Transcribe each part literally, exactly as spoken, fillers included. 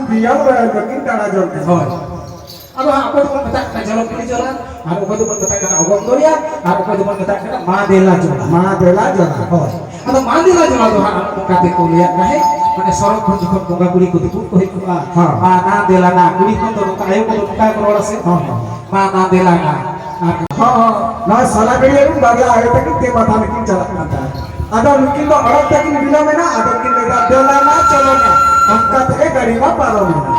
ᱯᱤᱭᱟᱞ ᱵᱟᱭᱟᱞ ᱫᱚᱠᱤᱱ ᱫᱟᱬᱟ ᱡᱚᱝ ᱠᱟᱱᱟ᱾ ᱦᱳᱭ᱾ ᱟᱫᱚ ᱦᱟᱸᱜ ᱚᱠᱚᱭ ᱫᱚᱵᱚᱱ ᱢᱮᱛᱟᱜ ᱠᱟᱱᱟ ᱡᱚᱞᱚᱯᱩᱨᱤ ᱡᱚᱞᱟ, ᱟᱨ ᱚᱠᱚᱭ ᱫᱚᱵᱚᱱ ᱢᱮᱛᱟᱜ ᱠᱟᱱᱟ ᱚᱜᱚᱢ ᱫᱚᱨᱭᱟ, ᱟᱨ ᱚᱠᱚᱭ ᱫᱚᱵᱚᱱ ᱢᱮᱛᱟᱜ ᱠᱟᱱᱟ ᱢᱟ ᱫᱮᱞᱟ ᱡᱚᱞᱟ᱾ ᱦᱳᱭ᱾ ᱟᱫᱚ ᱢᱟ ᱫᱮᱞᱟ ᱡᱚᱞᱟ ᱫᱚ ᱦᱟᱸᱜ ᱱᱚᱝᱠᱟ ᱛᱮᱠᱚ ᱞᱟᱹᱭᱟᱜ ᱛᱟᱦᱮᱸᱫ, ᱢᱟᱱᱮ ᱥᱚᱨᱚᱜ ᱠᱷᱚᱱ ᱡᱚᱠᱷᱚᱱ ᱵᱚᱸᱜᱟ ᱠᱩᱲᱤ ᱠᱚ ᱫᱩᱯᱩᱜ ᱠᱚ ᱦᱮᱡ ᱠᱚᱜᱼᱟ, ᱦᱮᱸ᱾ ᱢᱟ ᱱᱟ ᱫᱮᱞᱟ ᱱᱟ, ᱠᱩᱲᱤ ᱦᱚᱯᱚᱱ ᱫᱚ ᱱᱚᱝᱠᱟ ᱟᱭᱳ ᱠᱚᱫᱚ ᱱᱚᱝᱠᱟ ᱜᱮᱠᱚ ᱨᱚᱲᱟ ᱥᱮ? ᱦᱮᱸ, ᱦᱮᱸ᱾ ᱢᱟ ᱱᱟ ᱫᱮᱞᱟ ᱱᱟ᱾ ᱟᱨ ᱦᱚᱸ, ᱦᱚᱸ᱾ ᱱᱚᱣᱟ ᱥᱟᱞᱟ ᱜᱟᱹᱲᱭᱟᱹ ᱨᱮ ᱵᱟᱨᱭᱟ ᱟᱭᱳ ᱛᱟᱹᱠᱤᱱ ᱛᱮ ᱢᱟᱛᱷᱟ ᱨᱮᱠᱤᱱ ᱪᱟᱞᱟᱜ ᱠᱟᱱ ᱛᱟᱦᱮᱸᱫ᱾ ᱟᱫᱚ ᱱᱩᱠᱤᱱ ᱫᱚ ᱚᱲᱚᱠ ᱛᱟᱹᱠᱤᱱ ᱵᱤᱞᱚᱢ ᱮᱱᱟ, ᱟᱫᱚ ᱠᱤᱱ ᱞᱟᱹᱭᱫᱟ, "ᱫᱮᱞᱟ ᱱᱟ, ᱪᱚᱞᱚ ᱱᱟ᱾" ᱚᱱᱠᱟ ᱛᱮᱜᱮ ᱜᱟᱹᱰᱤ ᱢᱟ ᱯᱟᱨᱚᱢ ᱮᱱᱟ᱾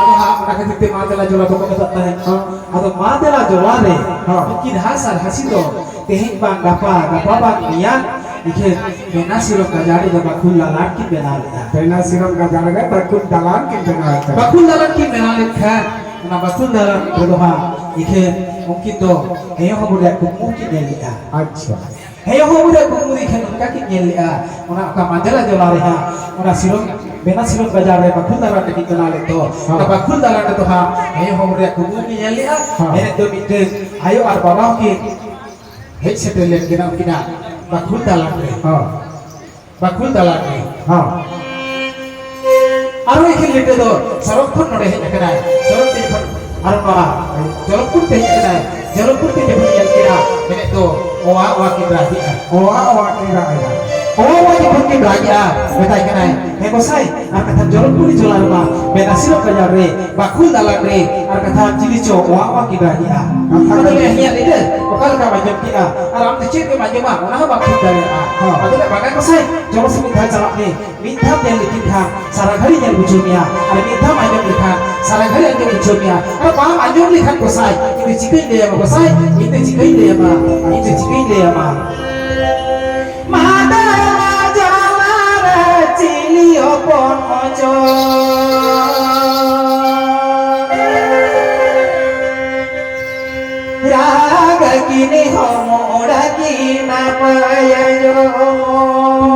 ᱟᱫᱚ ᱦᱟᱸᱜ ᱚᱱᱟ ᱠᱷᱟᱹᱛᱤᱨ ᱛᱮ ᱢᱟ ᱫᱮᱞᱟ ᱡᱚᱞᱟ ᱫᱚᱠᱚ ᱢᱮᱛᱟᱜ ᱛᱟᱦᱮᱸᱫ᱾ ᱦᱚᱸ᱾ ᱟᱫᱚ ᱢᱟ ᱫᱮᱞᱟ ᱡᱚᱞᱟ ᱨᱮ ᱦᱚᱸ᱾ ᱱᱩᱠᱤᱱ ᱦᱟᱸᱥ ᱟᱨ ᱦᱟᱸᱥᱤ ᱫᱚ ᱛᱮᱦᱮᱧ ᱵᱟᱝ ᱜᱟᱯᱟ, ᱜᱟᱯᱟ ᱵᱟᱝ ᱢᱮᱭᱟᱝ, ᱤᱠᱷᱟᱹᱱ ᱢᱮᱱᱟ ᱥᱤᱨᱚᱢ ᱜᱟᱡᱟᱲ ᱨᱮᱫᱚ ᱵᱟᱠᱷᱩᱞ ᱫᱟᱞᱟᱱ ᱠᱤᱱ ᱵᱮᱱᱟᱣ ᱞᱮᱫᱟ᱾ ᱢᱮᱱᱟ ᱥᱤᱨᱚᱢ ᱜᱟᱡᱟᱲ ᱨᱮ ᱵᱟᱠᱷᱩᱞ ᱫᱟᱞᱟᱱ ᱠᱤᱱ ᱵᱮᱱᱟᱣ ᱞᱮᱫᱟ᱾ ᱵᱟᱠᱷᱩᱞ ᱫᱟᱞᱟᱱ ᱠᱤᱱ ᱵᱮᱱᱟᱣ ᱞᱮᱫ ᱠᱷᱟᱱ, ᱚᱱᱟ ᱵᱟᱠᱷᱩᱞ ᱫᱟᱞᱟᱱ ᱨᱮᱫᱚ ᱦᱟᱸᱜ ᱤᱠᱷᱟᱹᱱ ᱩᱱᱠᱤᱱ ᱫᱚ ᱦᱮᱸ ᱦᱚᱸ ᱵᱚᱞᱮ ᱠᱩᱠᱢᱩ ᱠᱤᱱ ᱧᱮᱞ ᱞᱮᱫᱼᱟ᱾ ᱟᱪᱪᱷᱟ᱾ ᱦᱮᱸ ᱦᱚᱸ ᱵᱚᱞᱮ ᱠᱩᱠᱢᱩ ᱤᱠᱷᱟᱹᱱ ᱚᱱᱠᱟ ᱠᱤᱱ ᱧᱮᱞ ᱞᱮᱫᱼᱟ᱾ ᱚᱱᱟ ᱚᱠᱟ ᱢᱟ ᱫᱮᱞᱟ ᱡᱚᱞᱟ ᱨᱮ ᱦᱟᱸᱜ, ᱚᱱᱟ ᱥᱤᱨᱚᱢ, ᱢᱮᱱᱟ ᱥᱤᱨᱚᱢ ᱜᱟᱡᱟᱲ ᱨᱮ ᱵᱟᱠᱷᱩᱞ ᱫᱟᱞᱟᱱ ᱨᱮ ᱠᱤᱱ ᱵᱮᱱᱟᱣ ᱞᱮᱫ ᱫᱚ᱾ ᱦᱚᱸ᱾ ᱚᱱᱟ ᱵᱟᱠᱷᱩᱞ ᱫᱟᱞᱟᱱ ᱨᱮᱫᱚ ᱦᱟᱸᱜ ᱦᱮᱸ ᱦᱚᱸ ᱵᱚᱞᱮ ᱠᱩᱠᱢᱩ ᱠᱤᱱ ᱧᱮᱞ ᱞᱮᱫᱼᱟ᱾ ᱦᱚᱸ᱾ ᱮᱱᱮᱡ ᱫᱚ ᱢᱤᱫᱴᱮᱱ ᱟᱭᱳ ᱟᱨ ᱵᱟᱵᱟ ᱦᱚᱸ ᱠᱤᱱ ᱦᱮᱡ ᱥᱮᱴᱮᱨ ᱞᱮᱱ ᱠᱤᱱᱟ ᱩᱱᱠᱤᱱᱟᱜ ᱵᱟᱠᱷᱩᱞ ᱫᱟᱞᱟᱱ ᱨᱮ᱾ ᱦᱚᱸ᱾ ᱵᱟᱠᱷᱩᱞ ᱫᱟᱞᱟᱱ ᱨᱮ᱾ ᱦᱚᱸ᱾ ᱟᱨᱦᱚᱸ ᱮᱠᱷᱮᱱ ᱞᱤᱴᱟᱹ ᱫᱚ ᱥᱚᱨᱚᱜ ᱠᱷᱚᱱ ᱱᱚᱰᱮ ᱦᱮᱡ ᱟᱠᱟᱱᱟᱭ᱾ ᱥᱚᱨᱚᱜ ᱛᱮ ᱡᱚᱠᱷᱚᱱ ᱟᱨᱚ ᱱᱚᱣᱟ ᱡᱚᱞᱚᱯᱩᱨ ᱛᱮ ᱦᱮᱡ ᱟᱠᱟᱱᱟᱭ, ᱡᱚᱞᱚᱯᱩᱨ ᱛᱮ ᱡᱚᱠᱷᱚᱱ ᱧᱮᱞ ᱠᱮᱫᱟ, ᱢᱮᱱᱮᱫ ᱫᱚ, "ᱚᱣᱟ, ᱚᱣᱟ ᱠᱤᱱ ᱨᱟᱜᱮᱜᱼᱟ᱾ ᱚᱣᱟ, ᱚᱣᱟ ᱠᱤᱱ ᱨᱟᱜᱮᱜᱼᱟ᱾ ᱚᱣᱟ, ᱚᱣᱟ ᱡᱚᱠᱷᱚᱱ ᱠᱤᱱ ᱨᱟᱜᱮᱜᱼᱟ, ᱢᱮᱛᱟᱭ ᱠᱟᱱᱟᱭ, ᱦᱮᱸ ᱜᱚᱸᱥᱟᱭ, ᱟᱨ ᱠᱟᱛᱷᱟ ᱡᱚᱞᱚᱯᱩᱨᱤ ᱡᱚᱞᱟ ᱨᱮᱢᱟ ᱢᱮᱱᱟ ᱥᱤᱨᱚᱢ ᱜᱟᱡᱟᱲ ᱨᱮ ᱵᱟᱠᱷᱩᱞ ᱫᱟᱞᱟᱱ ᱨᱮ ᱟᱨ ᱠᱟᱛᱷᱟ ᱪᱤᱞᱤ ᱪᱚ ᱚᱣᱟ ᱚᱣᱟ ᱠᱤᱱ ᱨᱟᱜᱮᱜᱼᱟ᱾ ᱟᱫᱚ ᱞᱟᱹᱭᱟ, ᱦᱮᱸᱭᱟ ᱞᱟᱹᱭ ᱫᱟᱹᱧ, ᱚᱠᱟ ᱞᱮᱠᱟᱢ ᱟᱸᱡᱚᱢ ᱠᱮᱜᱼᱟ? ᱟᱨ ᱟᱢ ᱫᱚ ᱪᱮᱫ ᱮᱢ ᱟᱸᱡᱚᱢᱟ? ᱚᱱᱟ ᱦᱚᱸ ᱵᱟᱢ ᱴᱷᱤᱠ ᱫᱟᱲᱮᱭᱟᱜᱼᱟ᱾ ᱦᱚᱸ᱾ ᱟᱫᱚ ᱞᱟᱹᱭᱟ, ᱵᱟᱝᱟ ᱜᱚᱸᱥᱟᱭ, ᱪᱚᱞᱚ ᱥᱮ ᱢᱤᱫ ᱫᱷᱟᱣ ᱪᱟᱞᱟᱜ ᱢᱮ᱾ ᱢᱤᱫ ᱫᱷᱟᱣ ᱧᱮᱞ ᱞᱮᱠᱤᱱ ᱠᱷᱟᱱ ᱥᱟᱨᱟ ᱜᱷᱟᱹᱲᱤ ᱧᱮᱞ ᱵᱩᱡᱷᱟᱹᱣ ᱢᱮᱭᱟ, ᱟᱨ ᱢᱤᱫ ᱫᱷᱟᱣ ᱟᱸᱡᱚᱢ ᱞᱮᱠᱷᱟᱱ ᱥᱟᱨᱟ ᱜᱷᱟᱹᱲᱤ ᱟᱸᱡᱚᱢ ᱵᱩᱡᱷᱟᱹᱣ ᱢᱮᱭᱟ᱾ ᱟᱨ ᱵᱟᱢ ᱟᱸᱡᱚᱢ ᱞᱮᱠᱷᱟᱱ ᱜᱚᱸᱥᱟᱭ, ᱤᱧ ᱫᱚ ᱪᱤᱠᱟᱹᱧ ᱞᱟᱹᱭᱟᱢᱟ ᱜᱚᱸᱥᱟᱭ? ᱤᱧ ᱫᱚ ᱪᱤᱠᱟᱹᱧ ᱞᱟᱹᱭᱟᱢᱟ? ᱤᱧ ᱫᱚ ᱪᱤᱠᱟᱹᱧ ᱞᱟᱹᱭᱟᱢᱟ? ᱢᱟᱫᱟᱨᱟ ᱡᱟᱞᱟᱨᱮ ᱪᱤᱞᱤ ᱦᱚᱯᱚᱱ ᱚᱡᱚ ᱨᱟᱜᱟ ᱠᱤᱱ ᱦᱚᱢᱚᱲᱟ ᱠᱤᱱ ᱱᱟᱯᱟᱭ ᱟᱸᱡᱚᱢᱚᱜ᱾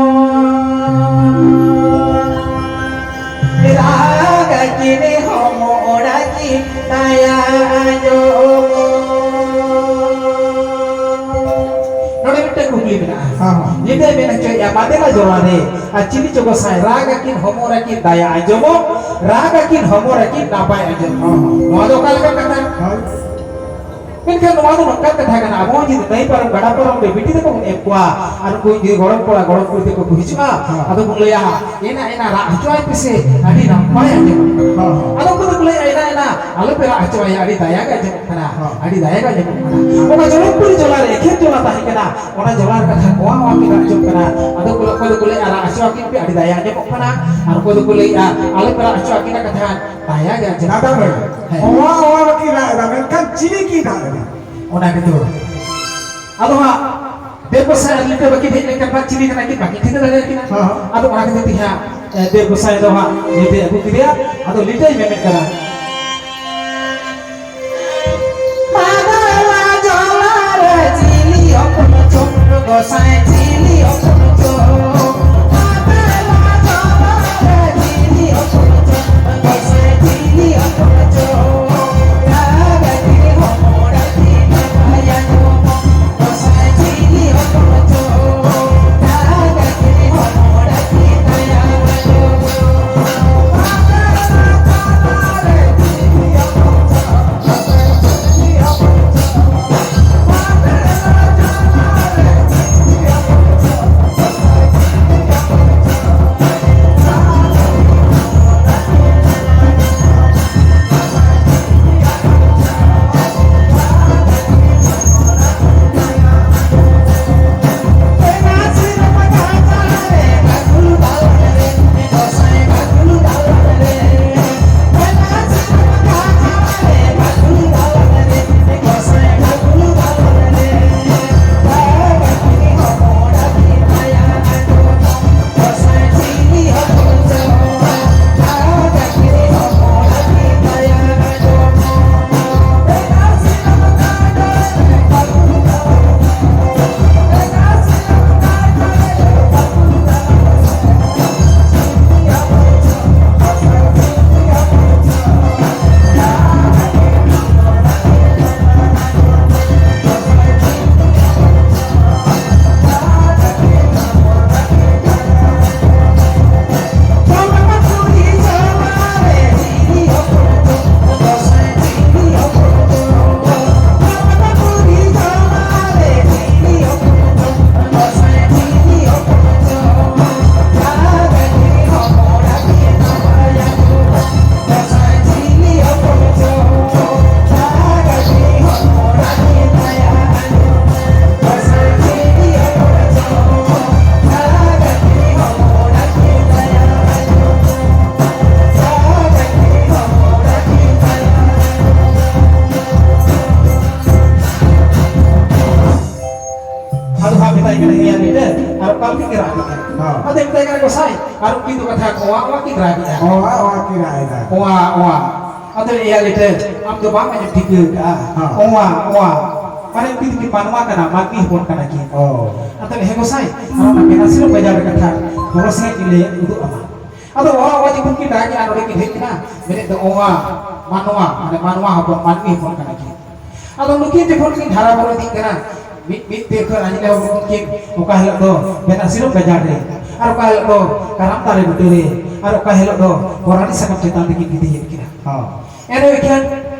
ᱨᱟᱜᱟ ᱠᱤᱱ ᱦᱚᱢᱚᱲᱟ ᱠᱤᱱ ᱫᱟᱭᱟ ᱟᱸᱡᱚᱢᱚᱜ᱾ ᱱᱚᱰᱮ ᱢᱤᱫᱴᱮᱱ ᱠᱩᱠᱞᱤ ᱢᱮᱱᱟᱜᱼᱟ᱾ ᱦᱚᱸ, ᱦᱚᱸ᱾ ᱧᱤᱫᱟᱹ ᱢᱮᱱ ᱦᱚᱪᱚᱭᱮᱫᱼᱟ, ᱢᱟᱫᱮᱞᱟ ᱡᱚᱞᱟ ᱨᱮ ᱟᱨ ᱪᱤᱞᱤ ᱪᱚ ᱜᱚᱸᱥᱟᱭ ᱨᱟᱜᱟ ᱠᱤᱱ ᱦᱚᱢᱚᱲᱟ ᱠᱤᱱ ᱫᱟᱭᱟ ᱟᱸᱡᱚᱢᱚᱜ᱾ ᱨᱟᱜᱽ ᱟᱹᱠᱤᱱ ᱦᱚᱢᱚᱨ ᱟᱹᱠᱤᱱ ᱱᱟᱯᱟᱭ ᱟᱸᱡᱚᱢ᱾ ᱦᱚᱸ, ᱦᱚᱸ᱾ ᱱᱚᱣᱟ ᱫᱚ ᱚᱠᱟ ᱞᱮᱠᱟᱱ ᱠᱟᱛᱷᱟ? ᱦᱳᱭ᱾ ᱢᱮᱱᱠᱷᱟᱱ ᱱᱚᱣᱟ ᱫᱚ ᱱᱚᱝᱠᱟᱱ ᱠᱟᱛᱷᱟ ᱠᱟᱱᱟ, ᱟᱵᱚ ᱡᱩᱫᱤ ᱱᱟᱹᱭ ᱯᱟᱨᱚᱢ, ᱜᱟᱰᱟ ᱯᱟᱨᱚᱢ ᱨᱮ ᱵᱤᱴᱤ ᱛᱟᱠᱚ ᱵᱚᱱ ᱮᱢ ᱠᱚᱣᱟ, ᱟᱨ ᱩᱱᱠᱩ ᱡᱩᱫᱤ ᱜᱚᱲᱚᱢ ᱠᱚᱲᱟ, ᱜᱚᱲᱚᱢ ᱠᱩᱲᱤ ᱛᱟᱠᱚ ᱠᱚ ᱦᱤᱡᱩᱜᱼᱟ, ᱦᱮᱸ᱾ ᱟᱫᱚ ᱵᱚᱱ ᱞᱟᱹᱭᱟ, "ᱮᱱᱟ, ᱮᱱᱟ, ᱨᱟᱜ ᱦᱚᱪᱚᱣᱟᱭ ᱯᱮᱥᱮ, ᱟᱹᱰᱤ ᱱᱟᱯᱟᱭ ᱟᱸᱡᱚᱢᱚᱜ ᱠᱟᱱᱟ᱾" ᱦᱮᱸ, ᱦᱮᱸ᱾ ᱟᱫᱚ ᱩᱱᱠᱩ ᱫᱚᱠᱚ ᱞᱟᱹᱭᱟ, "ᱮᱱᱟ, ᱮᱱᱟ, ᱟᱞᱚᱯᱮ ᱨᱟᱜ ᱦᱚᱪᱚᱣᱟᱭᱟ, ᱟᱹᱰᱤ ᱫᱟᱭᱟ ᱜᱮ ᱟᱸᱡᱚᱢᱚᱜ ᱠᱟᱱᱟ, ᱦᱮᱸ᱾ ᱟᱹᱰᱤ ᱫᱟᱭᱟ ᱜᱮ ᱟᱸᱡᱚᱢᱚᱜ ᱠᱟᱱᱟ᱾" ᱚᱱᱟ ᱡᱚᱞᱚᱢᱯᱩᱨᱤ ᱡᱚᱞᱟ ᱨᱮ ᱮᱠᱷᱮᱱ ᱡᱚᱞᱟ ᱛᱟᱦᱮᱸ ᱠᱟᱱᱟ, ᱚᱱᱟ ᱡᱚᱞᱟ ᱨᱮ ᱠᱟᱛᱷᱟ ᱱᱚᱣᱟ ᱦᱚᱸ ᱟᱹᱠᱤᱱ ᱨᱟᱜ ᱦᱚᱪᱚᱜ ᱠᱟᱱᱟ᱾ ᱟᱫᱚ ᱠᱚ, ᱚᱠᱚᱭ ᱫᱚᱠᱚ ᱞᱟᱹᱭᱟ, "ᱨᱟᱜ ᱦᱚᱪᱚ ᱟᱹᱠᱤᱱ ᱯᱮ, ᱟᱹᱰᱤ ᱫᱟᱭᱟ ᱟᱸᱡᱚᱢᱚᱜ ᱠᱟᱱᱟ", ᱟᱨ ᱚᱠᱚᱭ ᱫᱚᱠᱚ ᱞᱟᱹᱭᱟ, "ᱟᱞᱚᱯᱮ ᱨᱟᱜ ᱦᱚᱪᱚ ᱟᱹᱠᱤᱱᱟ, ᱠᱟᱛᱷᱟ ᱫᱟᱭᱟ ᱜᱮ ᱟᱸᱡᱚᱢᱚᱜ ᱠᱟᱱᱟ᱾ ᱫᱟᱫᱟ ᱵᱷᱟᱹᱭ, ᱦᱮᱸ᱾ ᱚᱣᱟ ᱚᱣᱟ ᱵᱟᱹᱠᱤᱱ ᱨᱟᱜ ᱮᱫᱟ, ᱢᱮᱱᱠᱷᱟᱱ ᱪᱤᱞᱤ ᱠᱤᱱ ᱨᱟᱜ ᱮᱫᱟ? ᱚᱱᱟ ᱜᱮᱛᱚ᱾ ᱟᱫᱚ ᱦᱟᱸᱜ ᱫᱮᱵ ᱜᱚᱸᱥᱟᱭ ᱟᱨ ᱞᱤᱴᱟᱹ ᱵᱟᱹᱠᱤᱱ ᱦᱮᱡ ᱞᱮᱱᱠᱷᱟᱱ ᱢᱟ ᱪᱤᱞᱤ ᱠᱟᱱᱟ ᱠᱤᱱ ᱵᱟᱹᱠᱤᱱ ᱴᱷᱤᱠᱟᱹ ᱫᱟᱲᱮᱭᱟᱠᱤᱱᱟ᱾ ᱦᱚᱸ, ᱦᱚᱸ᱾ ᱟᱫᱚ ᱚᱱᱟ ᱠᱷᱟᱹᱛᱤᱨ ᱛᱮ ᱦᱟᱸᱜ, ᱮ, ᱫᱮᱵ ᱜᱚᱸᱥᱟᱭ ᱫᱚ ᱦᱟᱸᱜ ᱞᱤᱴᱟᱹᱭ ᱢᱮᱢᱮᱱ ᱠᱟᱱᱟ᱾ ᱟᱫᱚ ᱦᱟᱸᱜ ᱢᱮᱛᱟᱭ ᱠᱟᱱᱟ, ᱦᱮᱸᱭᱟ ᱞᱤᱴᱟᱹ, ᱟᱨ ᱚᱠᱟ ᱞᱮᱠᱟ ᱠᱤᱱ ᱨᱟᱜ ᱠᱮᱫᱟ? ᱦᱚᱸ᱾ ᱟᱫᱚᱭ ᱢᱮᱛᱟᱭ ᱠᱟᱱᱟ, ᱜᱚᱸᱥᱟᱭ, ᱟᱨ ᱩᱱᱠᱤᱱ ᱫᱚ ᱠᱟᱛᱷᱟ ᱠᱚ ᱚᱣᱟ ᱚᱣᱟ ᱠᱤᱱ ᱨᱟᱜ ᱮᱫᱟ᱾ ᱚᱣᱟ ᱚᱣᱟ ᱠᱤᱱ ᱨᱟᱜ ᱮᱫᱟ᱾ ᱚᱣᱟ ᱚᱣᱟ᱾ ᱟᱫᱚ ᱮᱭᱟ ᱞᱤᱴᱟᱹ, ᱟᱢ ᱫᱚ ᱵᱟᱢ ᱟᱸᱡᱚᱢ ᱴᱷᱤᱠᱟᱹ ᱟᱠᱟᱫᱼᱟ? ᱦᱚᱸ᱾ ᱚᱣᱟ ᱚᱣᱟ᱾ ᱢᱟᱱᱮ ᱩᱱᱠᱤᱱ ᱫᱚᱠᱤᱱ ᱢᱟᱱᱣᱟ ᱠᱟᱱᱟ, ᱢᱟᱹᱱᱢᱤ ᱦᱚᱯᱚᱱ ᱠᱟᱱᱟ ᱠᱤᱱ᱾ ᱚ᱾ ᱟᱫᱚ ᱦᱮᱸ ᱜᱚᱸᱥᱟᱭ, ᱟᱨ ᱚᱱᱟ ᱢᱮᱱᱟᱥᱤᱨᱚ ᱵᱟᱡᱟᱨ ᱨᱮ ᱠᱟᱛᱷᱟ ᱯᱚᱨᱚᱥ ᱥᱟᱺᱦᱤᱡ ᱤᱧ ᱞᱟᱹᱭ ᱩᱫᱩᱜ ᱟᱢᱟ᱾ ᱟᱫᱚ ᱚᱣᱟ ᱚᱣᱟ ᱡᱚᱠᱷᱚᱱ ᱠᱤᱱ ᱨᱟᱜᱮᱜᱼᱟ, ᱱᱚᱰᱮ ᱠᱤᱱ ᱦᱮᱡ ᱮᱱᱟ, ᱢᱮᱱᱮᱫ ᱫᱚ ᱚᱣᱟ, ᱢᱟᱱᱣᱟ, ᱢᱟᱱᱮ ᱢᱟᱱᱣᱟ ᱦᱚᱯᱚᱱ, ᱢᱟᱹᱱᱢᱤ ᱦᱚᱯᱚᱱ ᱠᱟᱱᱟ ᱠᱤᱱ᱾ ᱟᱫᱚ ᱱᱩᱠᱤᱱ ᱡᱚᱠᱷᱚᱱ ᱠᱤᱱ ᱦᱟᱨᱟ ᱵᱩᱨᱩ ᱤᱫᱤᱜ ᱠᱟᱱᱟ, ᱢᱤᱫ ᱢᱤᱫ ᱛᱮ ᱠᱷᱚᱱ ᱟᱹᱧᱞᱮ ᱵᱟᱹᱵᱩ ᱠᱤᱱ ᱚᱠᱟ ᱦᱤᱞᱳᱜ ᱫᱚ ᱢᱮᱱᱟᱜ ᱥᱤᱨᱚᱢ ᱜᱟᱡᱟᱲ ᱨᱮ, ᱟᱨ ᱚᱠᱟ ᱦᱤᱞᱳᱜ ᱫᱚ ᱠᱟᱨᱟᱢ ᱫᱟᱨᱮ ᱵᱩᱴᱟᱹ ᱨᱮ, ᱟᱨ ᱚᱠᱟ ᱦᱤᱞᱳᱜ ᱫᱚ ᱯᱚᱨᱟᱱᱤ ᱥᱟᱠᱟᱢ ᱪᱮᱛᱟᱱ ᱨᱮᱠᱤᱱ ᱜᱤᱛᱤᱡᱮᱫ ᱠᱤᱱᱟ᱾ ᱦᱚᱸ᱾ ᱮᱱ ᱨᱮᱦᱚᱸ ᱮᱠᱷᱟᱱ